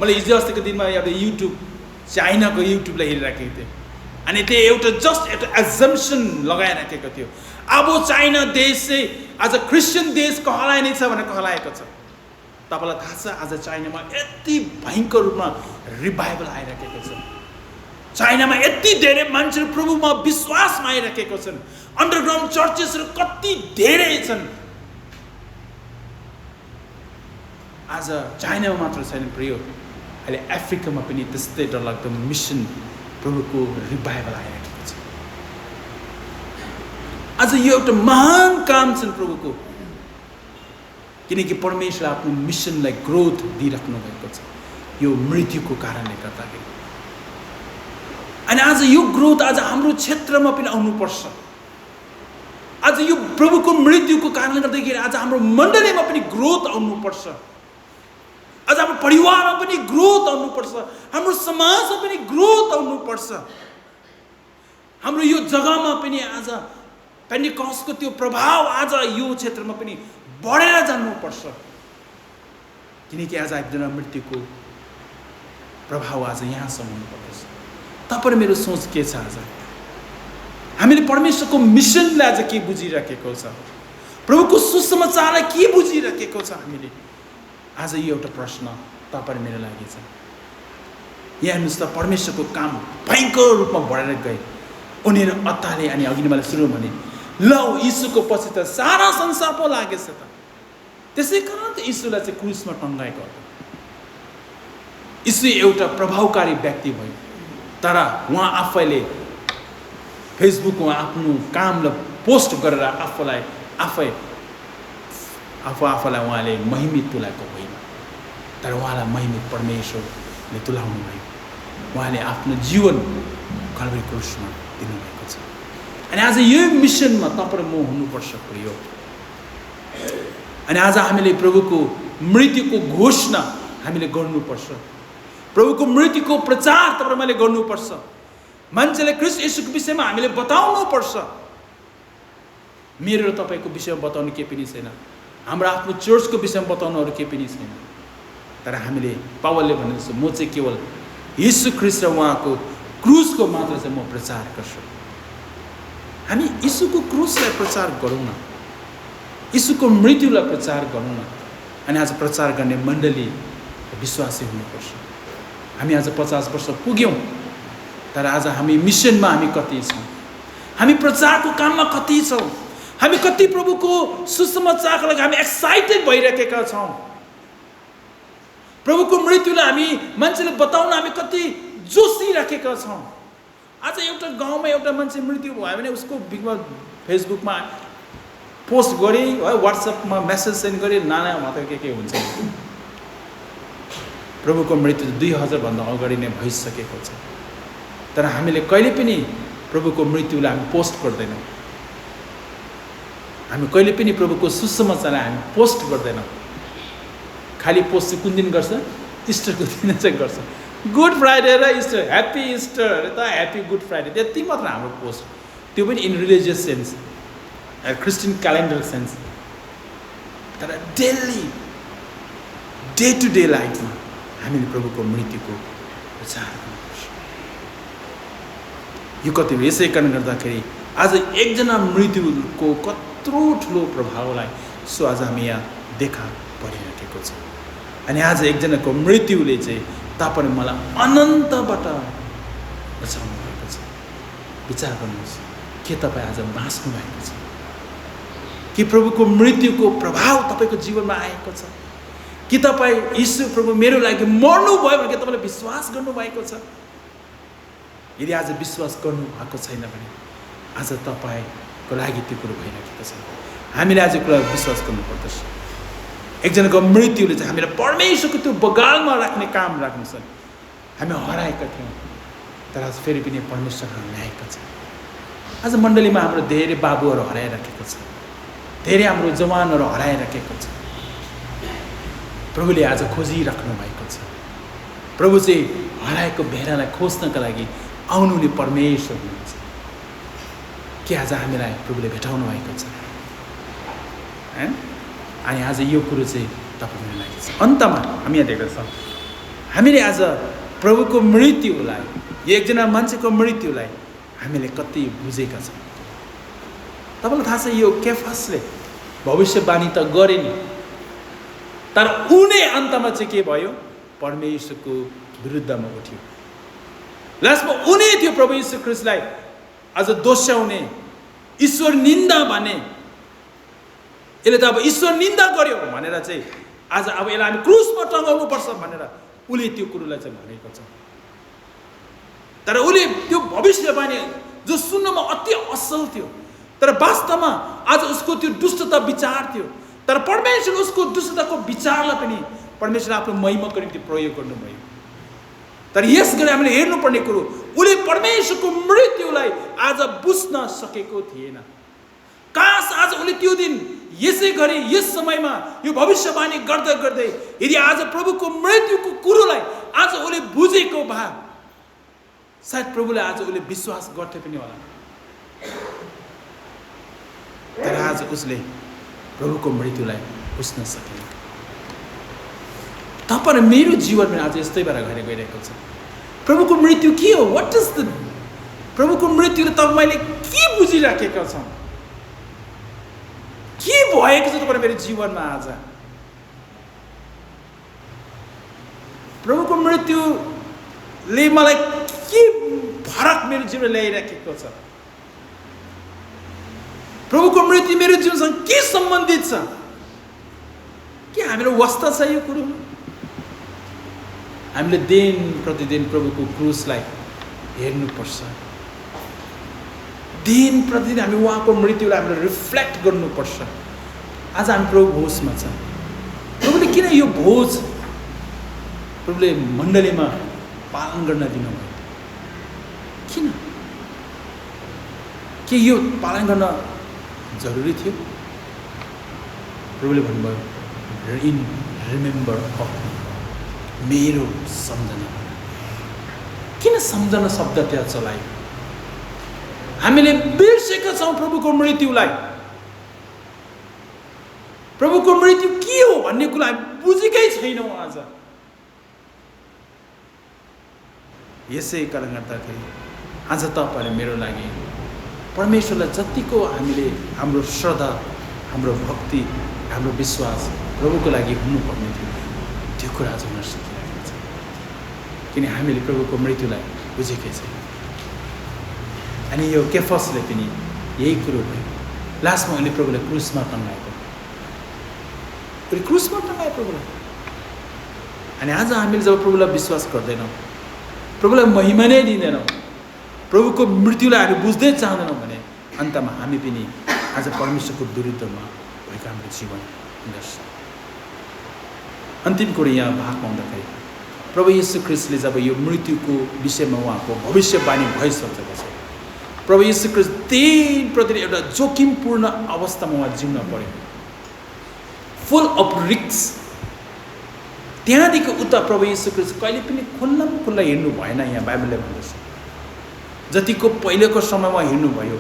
मैले हिजो अस्तिको दिनमा एउटा युट्युब, चाइनाको युट्युबलाई हेरिराखेको थिएँ। अनि त्यो एउटा एउटा एजम्पसन लगाइराखेको थियो, अब चाइना देश चाहिँ आज क्रिस्चियन देश कहलाइने छ भनेर कहलाएको छ। तपाईँलाई थाहा छ आज चाइनामा यति भयङ्कर रूपमा रिभाइभल आइराखेको छ। चाइनामा यति धेरै मान्छेहरू प्रभुमा विश्वासमा आइराखेको छन्। अन्डरग्राउन्ड चर्चेसहरू कति धेरै छन्। आज चाइनामा मात्र छैन प्रिय, अहिले अफ्रिकामा पनि त्यस्तै डरलाग्दो मिसन प्रभुको रिभाइभल आइराखेको छ। आज यो एउटा महान काम छ प्रभुको, किनकि परमेश्वर आफ्नो मिसनलाई ग्रोथ दिइराख्नु भएको छ यो मृत्युको कारणले गर्दाखेरि। अनि आज यो ग्रोथ आज हाम्रो क्षेत्रमा पनि आउनुपर्छ। आज यो प्रभुको मृत्युको कारणले गर्दाखेरि आज हाम्रो मण्डलीमा पनि ग्रोथ आउनुपर्छ। आज हाम्रो परिवारमा पनि ग्रोथ आउनुपर्छ, हाम्रो समाजमा पनि ग्रोथ आउनुपर्छ। हाम्रो यो जग्गामा पनि आज पेन्टिकस्टको त्यो प्रभाव आज यो क्षेत्रमा पनि बढेर जानुपर्छ। किनकि आज एकजना मृत्युको प्रभाव आज यहाँसम्म हुनुपर्छ। तपाईँ मेरो सोच के छ? आज हामीले परमेश्वरको मिसनलाई आज के बुझिराखेको छ? प्रभुको सुसमाचारलाई के बुझिराखेको छ हामीले? आज यो एउटा प्रश्न तपाईँ मेरो लागि छ। यहाँ हेर्नुहोस् त, परमेश्वरको काम भयङ्कर रूपमा बढेर गए। उनीहरू अत्ताले अनि अघि मैले सुरु भने ल यीशुको पछि त सारा संसार पो लागेछ त। त्यसै कारण त यीशुलाई चाहिँ क्रुसमा टङ्गाएको हो। यीशु एउटा प्रभावकारी व्यक्ति भयो, तर उहाँ आफैले फेसबुकमा आफ्नो कामलाई पोस्ट गरेर आफूलाई उहाँले महिमित तुलाएको होइन, तर उहाँलाई महिमित परमेश्वरले तुलाउनु भयो। उहाँले आफ्नो जीवन कल्भरी क्रुसमा दिनुभएको छ। अनि आज यो मिसनमा तपाईँ म हुनुपर्छ प्रिय। अनि आज हामीले प्रभुको मृत्युको घोषणा हामीले गर्नुपर्छ। प्रभुको मृत्युको प्रचार तपाईँ मैले गर्नुपर्छ। मान्छेले ख्रीष्ट येशूको विषयमा हामीले बताउनुपर्छ। मेरो र तपाईँको विषयमा बताउनु केही पनि छैन, हाम्रो आफ्नो चर्चको विषयमा बताउनुहरू केही पनि छैन, तर हामीले पावलले भने जस्तो म चाहिँ केवल येशू ख्रीष्ट र उहाँको क्रुसको मात्र चाहिँ म प्रचार गर्छु। हामी यीशुको क्रुसलाई प्रचार गरौँ न, यीशुको मृत्युलाई प्रचार गरौँ न। अनि आज प्रचार गर्ने मण्डली विश्वासी हुनुपर्छ। हामी आज 50 वर्ष पुग्यौँ, तर आज हामी मिसनमा हामी कति छौँ? हामी प्रचारको काममा कति छौँ? हामी कति प्रभुको सुसमाचारको लागि हामी एक्साइटेड भइरहेका छौँ? प्रभुको मृत्युलाई हामी मान्छेले बताउन हामी कति जोसिराखेका छौँ? आज एउटा गाउँमा एउटा मान्छे मृत्यु भयो भने उसको फेसबुकमा पोस्ट गरेँ है, व्हाट्सएपमा मेसेज सेन्ड गरेँ, नाना मात्र के हुन्छ। प्रभुको मृत्यु 2000भन्दा अगाडि नै भइसकेको छ, तर हामीले कहिले पनि प्रभुको मृत्युलाई हामी पोस्ट गर्दैनौँ। हामी कहिले पनि प्रभुको सुसमाचारलाई हामी पोस्ट गर्दैनौँ। खालि पोस्ट चाहिँ कुन दिन गर्छ? इस्टरको दिन चाहिँ गर्छ। गुड फ्राइडे र इस्टर, ह्याप्पी इस्टर त ह्याप्पी गुड फ्राइडे, त्यति मात्र हाम्रो पोस्ट। त्यो पनि in religious sense, Christian calendar sense. तर डेली डे टु डे लाइफमा हामीले प्रभुको मृत्युको प्रचार गर्नुपर्छ। यो कति हो? यसै कारण गर्दाखेरि आज एकजना मृत्युको कत्रो ठुलो प्रभावलाई सो आज हामी यहाँ देखा परिरहेको छ। अनि आज एकजनाको मृत्युले चाहिँ तपाईँ मलाई अनन्तबाट बचाउनु भएको छ। विचार गर्नुहोस्, के तपाईँ आज बाँच्नु भएको छ? कि प्रभुको मृत्युको प्रभाव तपाईँको जीवनमा आएको छ? कि तपाईँ यीशु प्रभु मेरो लागि मर्नु भयो भने तपाईँले विश्वास गर्नुभएको छ? यदि आज विश्वास गर्नु भएको छैन भने आज तपाईँको लागि त्यो कुरो भइराखेको छ। हामीले आज कुरा विश्वास गर्नुपर्दछ। एकजनाको मृत्युले चाहिँ हामीलाई परमेश्वरको त्यो बगालमा राख्ने काम राख्नु छ। हामी हराएका थियौँ तर आज फेरि पनि परमेश्वर ल्याएको छ। आज मण्डलीमा हाम्रो धेरै बाबुहरू हराइराखेको छ, धेरै हाम्रो जवानहरू हराइराखेको छ। प्रभुले आज खोजिराख्नु भएको छ। प्रभु चाहिँ हराएको भेडालाई खोज्नका लागि आउनुहुने परमेश्वर हुनुहुन्छ। के आज हामीलाई प्रभुले भेटाउनु भएको छ? अनि आज यो कुरो चाहिँ तपाईँलाई लागि छ। अन्तमा हामी यहाँ देख्दछौँ हामीले आज प्रभुको मृत्युलाई, एकजना मान्छेको मृत्युलाई हामीले कति बुझेका छौँ। तपाईँलाई थाहा छ यो केफसले भविष्यवाणी त गरे नि, तर उनी अन्तमा चाहिँ के भयो? परमेश्वरको विरुद्धमा उठ्यो। लास्टमा उनी थियो प्रभु यीशु ख्रीष्टलाई आज दोस्याउने, ईश्वर निन्दा भने, यसले त अब ईश्वर निन्दा गर्यो भनेर चाहिँ आज अब यसलाई हामी क्रुसमा टँगाउनु पर्छ भनेर उसले त्यो कुरोलाई चाहिँ भनेको छ। तर उसले त्यो भविष्यवाणी जो सुन्नमा अति असल थियो, तर वास्तवमा आज उसको त्यो दुष्टता विचार थियो। तर परमेश्वर उसको दुष्टताको विचारलाई पनि परमेश्वर आफ्नो महिमाको निम्ति प्रयोग गर्नुभयो। तर यस गरी हामीले हेर्नुपर्ने कुरो, उसले परमेश्वरको मृत्युलाई आज बुझ्न सकेको थिएन। काश आज उसले त्यो दिन यसै गरी यस समयमा यो भविष्यवाणी गर्दै गर्दै यदि आज प्रभुको मृत्युको कुरोलाई आज उसले बुझेको भए सायद प्रभुलाई आज उसले विश्वास गर्थे पनि होला। तर आज उसले प्रभुको मृत्युलाई बुझ्न सकेन। तपाईँ मेरो जीवनमा आज यस्तै भएर घर गइरहेको छ। प्रभुको मृत्यु के हो? व्हाट इज द प्रभुको मृत्युले तपाईँले के बुझिराखेका छौँ? के भएको छ तपाईँ मेरो जीवनमा? आज प्रभुको मृत्युले मलाई के फरक मेरो जीवनमा ल्याइराखेको छ? प्रभुको मृत्यु मेरो जीवनसँग के सम्बन्धित छ? के हामीलाई वास्ता छ यो कुरो? हामीले दिन प्रतिदिन प्रभुको क्रुसलाई हेर्नुपर्छ। दिन प्रतिदिन हामी उहाँको मृत्युलाई हामीले रिफ्लेक्ट गर्नुपर्छ। आज हामी प्रभु भोजमा छ। प्रभुले किन यो भोज प्रभुले मण्डलीमा पालन गर्न दिनुभयो? किन? के यो पालन गर्न जरुरी थियो? प्रभुले भन्नुभयो इन रिमेम्बर अफ मेरो सम्झना। किन सम्झना शब्द त्यहाँ चलायो? हामीले बिर्सेका छौँ प्रभुको मृत्युलाई। प्रभुको मृत्यु के हो भन्ने कुरा हामी बुझेकै छैनौँ आज। यसै कारण गर्दाखेरि आज तपाईँहरूले मेरो लागि परमेश्वरलाई जतिको हामीले हाम्रो श्रद्धा, हाम्रो भक्ति, हाम्रो विश्वास प्रभुको लागि हुनुपर्ने थियो त्यो कुरा आज हुन सकिरहेको छ। किन हामीले प्रभुको मृत्युलाई बुझेकै छैन। अनि यो केफसले पनि यही कुरो भयो। लास्टमा उनले प्रभुलाई क्रुसमा टँगाएको, क्रुसमा टँगायो प्रभुलाई। अनि आज हामीले जब प्रभुलाई विश्वास गर्दैनौँ, प्रभुलाई महिमा नै दिँदैनौँ, प्रभुको मृत्युलाई हामी बुझ्दै चाहँदैनौँ भने अन्तमा हामी पनि आज परमेश्वरको विरुद्धमा भएको हाम्रो जीवन हुँदछ। अन्तिम कुरो यहाँ भाग पाउँदाखेरि प्रभु यीशु ख्रीष्टले जब यो मृत्युको विषयमा उहाँको भविष्यवाणी भइसकेको छ, प्रभु यीशु ख्रीष्ट दिनप्रति एउटा जोखिमपूर्ण अवस्थामा उहाँ जिउन पर्यो, फुल अफ रिक्स। त्यहाँदेखि उता प्रभु यीशु ख्रीष्ट कहिले पनि खुल्ला हिँड्नु भएन। यहाँ बाइबलले भन्दछ जतिको पहिलेको समयमा हिँड्नुभयो,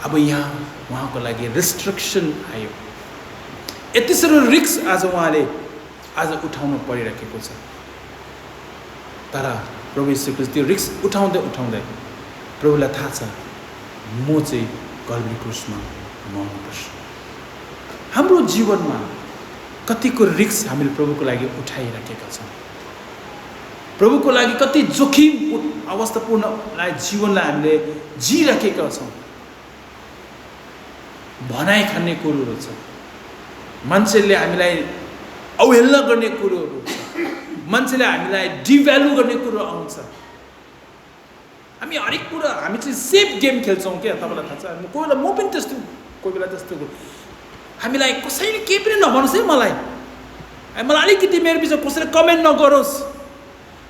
अब यहाँ उहाँको लागि रेस्ट्रिक्सन आयो। यति साह्रो रिक्स आज उहाँले आज उठाउनु परिरहेको छ। तर प्रभु यीशु ख्रीष्ट त्यो रिक्स उठाउँदै उठाउँदै प्रभुलाई थाहा छ म चाहिँ कल्भरी क्रुसमा मर्नुपर्छ। हाम्रो जीवनमा कतिको रिक्स हामीले प्रभुको लागि उठाइराखेका छौँ। प्रभुको लागि कति जोखिम अवस्थापूर्ण जीवनलाई हामीले जिराखेका छौँ। भनाइ खाने कुरोहरू छ। मान्छेले हामीलाई अवहेलना गर्ने कुरोहरू मान्छेले हामीलाई डिभ्यालु गर्ने कुरो आउँछ हामी हरेक कुरा हामी चाहिँ सेफ गेम खेल्छौँ क्या तपाईँलाई थाहा छ कोही बेला म पनि त्यस्तो कोही बेला त्यस्तो हामीलाई कसैले केही पनि नभनोस् है मलाई अलिकति मेरो विषय कसैले कमेन्ट नगरोस्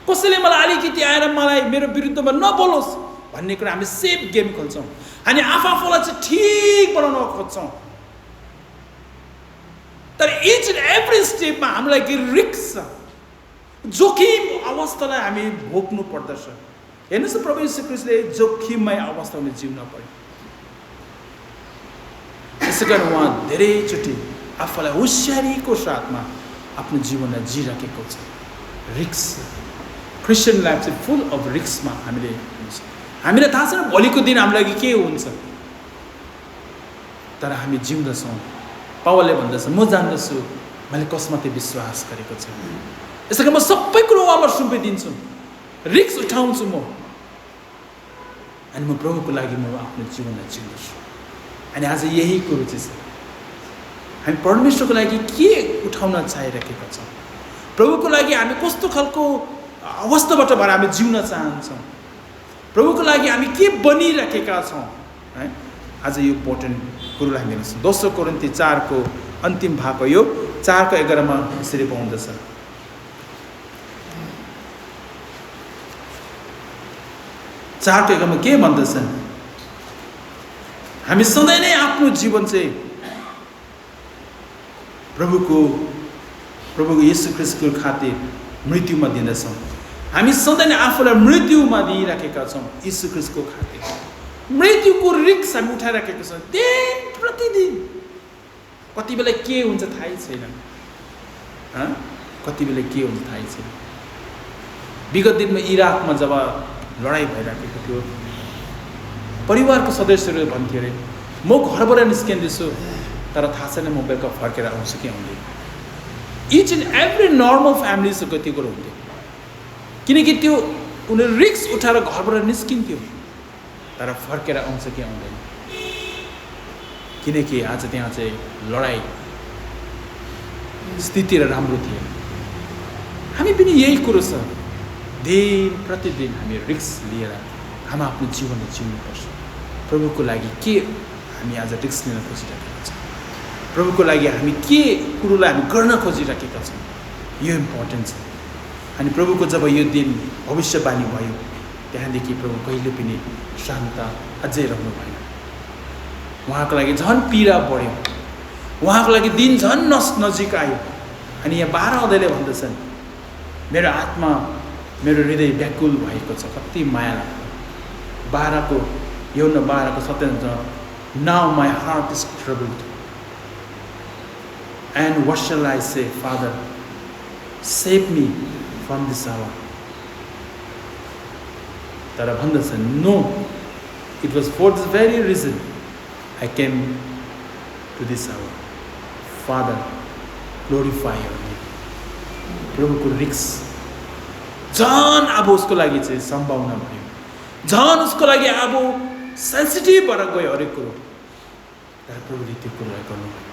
कसैले मलाई अलिकति आएर मलाई मेरो विरुद्धमा नबोलोस् भन्ने कुरा हामी सेफ गेम खेल्छौँ हामी आफूलाई चाहिँ ठिक बनाउन खोज्छौँ तर इच एन्ड एभ्री स्टेपमा हामीलाई के रिस्क छ जोखिम अवस्थालाई हामी भोग्नु पर्दछ हेर्नुहोस् न प्रभु यीशु ख्रीष्टले जोखिममय अवस्थामा जिउन पर्यो त्यसै कारण उहाँ धेरैचोटि आफूलाई होसियारीको साथमा आफ्नो जीवनलाई जिराखेको छ रिस्क क्रिस्चियन लाइफ चाहिँ फुल अफ रिस्कमा हामीलाई थाहा छैन भोलिको दिन हाम्रो लागि के हुन्छ तर हामी जिउँदछौँ पावलले भन्दछ म जान्दछु मैले कसमाथि विश्वास गरेको छु यसै कारण म सबै कुरो उहाँमा सुम्पिदिन्छु रिस्क उठाउँछु म अनि म प्रभुको लागि म आफ्नो जीवनलाई जिउँदछु अनि आज यही कुरो चाहिँ छ हामी परमेश्वरको लागि के उठाउन चाहिरहेका छौँ प्रभुको लागि हामी कस्तो खालको अवस्थाबाट भएर हामी जिउन चाहन्छौँ प्रभुको लागि हामी के बनिरहेका छौँ है आज यो इम्पोर्टेन्ट कुरोलाई हामी हेर्छौँ 2 कोरिन्थी 4 को अन्तिम भाग हो यो 4 को 11 मा यसरी पाउँदछ 4 को 11 मा के भन्दछन् हामी सधैँ नै आफ्नो जीवन चाहिँ प्रभुको येशू ख्रीष्टको खातिर मृत्युमा दिँदछौँ हामी सधैँ नै आफूलाई मृत्युमा दिइराखेका छौँ येशू ख्रीष्टको खातिर मृत्युको रिस्क हामी उठाइराखेका छौँ दिन प्रतिदिन कति बेला के हुन्छ थाहै छैन कति बेला के हुन्छ थाहै छैन विगत दिनमा इराकमा जब लडाइँ भइराखेको थियो परिवारको सदस्यहरू भन्थ्यो अरे म घरबाट निस्किँदैछु तर थाहा छैन म बेलुका फर्केर आउँछु कि आउँदैन इच एन्ड एभ्री नर्मल फ्यामिलीको त्यो कुरो हुन्थ्यो किनकि त्यो उनीहरू रिस्क उठाएर घरबाट निस्किन्थ्यो तर फर्केर आउँछ कि आउँदैन किनकि आज त्यहाँ चाहिँ लडाइँ स्थिति राम्रो थियो हामी पनि यही कुरो छ दिन प्रतिदिन हामी रिस्क लिएर हामी आफ्नो जीवनलाई जिउनुपर्छ प्रभुको लागि के हामी आज रिस्क लिन खोजिरहेका छौँ प्रभुको लागि हामी के कुरोलाई हामी गर्न खोजिरहेका छौँ यो इम्पोर्टेन्ट छ अनि प्रभुको जब यो दिन भविष्यवाणी भयो त्यहाँदेखि प्रभु कहिले पनि शान्त अझै रहनु भएन उहाँको लागि झन् पीडा बढ्यो उहाँको लागि दिन झन् नजिक आयो अनि यहाँ 12 अध्यायले भन्दछन् मेरो आत्मा मेरो हृदय व्याकुल भएको छ कति माया लाग्छ 12 को 17 Now my heart is troubled and what shall I say Father save me from this hour तर भन्दछन् No it was for this very reason I came to this hour Father glorify your name प्रभुको risk झन् अब उसको लागि चाहिँ सम्भावना भयो झन् उसको लागि अब सेन्सिटिभ भएर गयो हरेक कुरो तर प्रभुले त्यो कुरोलाई गर्नुभयो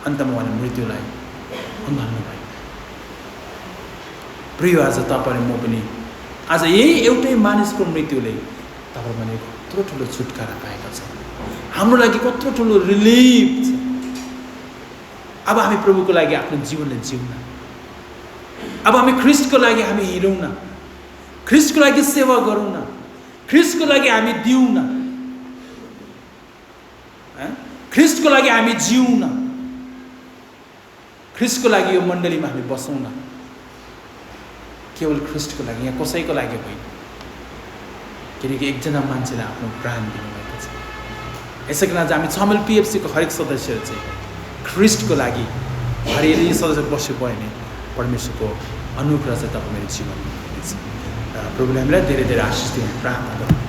अन्तमा उहाँले मृत्युलाई अन्धाल्नु भयो प्रिय आज तपाईँ म पनि आज यही एउटै मानिसको मृत्युले तपाईँ मैले कत्रो ठुलो छुटकारा पाएका छौँ हाम्रो लागि कत्रो ठुलो रिलिफ छ अब हामी प्रभुको लागि आफ्नो जीवनलाई जिउन अब हामी ख्रीष्टको लागि हामी हिँडौँ न ख्रीष्टको लागि सेवा गरौँ न ख्रीष्टको लागि हामी दिउँ न ख्रीष्टको लागि हामी जिउँ न ख्रीष्टको लागि यो मण्डलीमा हामी बसौँ न केवल ख्रीष्टको लागि यहाँ कसैको लागि होइन किनकि एकजना मान्छेले आफ्नो प्राण दिनुभएको छ यसै कारण आज हामी छमेल पिएफसीको हरेक सदस्यहरू चाहिँ ख्रीष्टको लागि हरेक सदस्य बस्यो भयो भने परमेश्वरको अनुग्रह चाहिँ तपाईँ मेरो जीवनमा हुनेछ र प्रभुले हामीलाई धेरै धेरै आशिष दिनु प्रार्थना गरौँ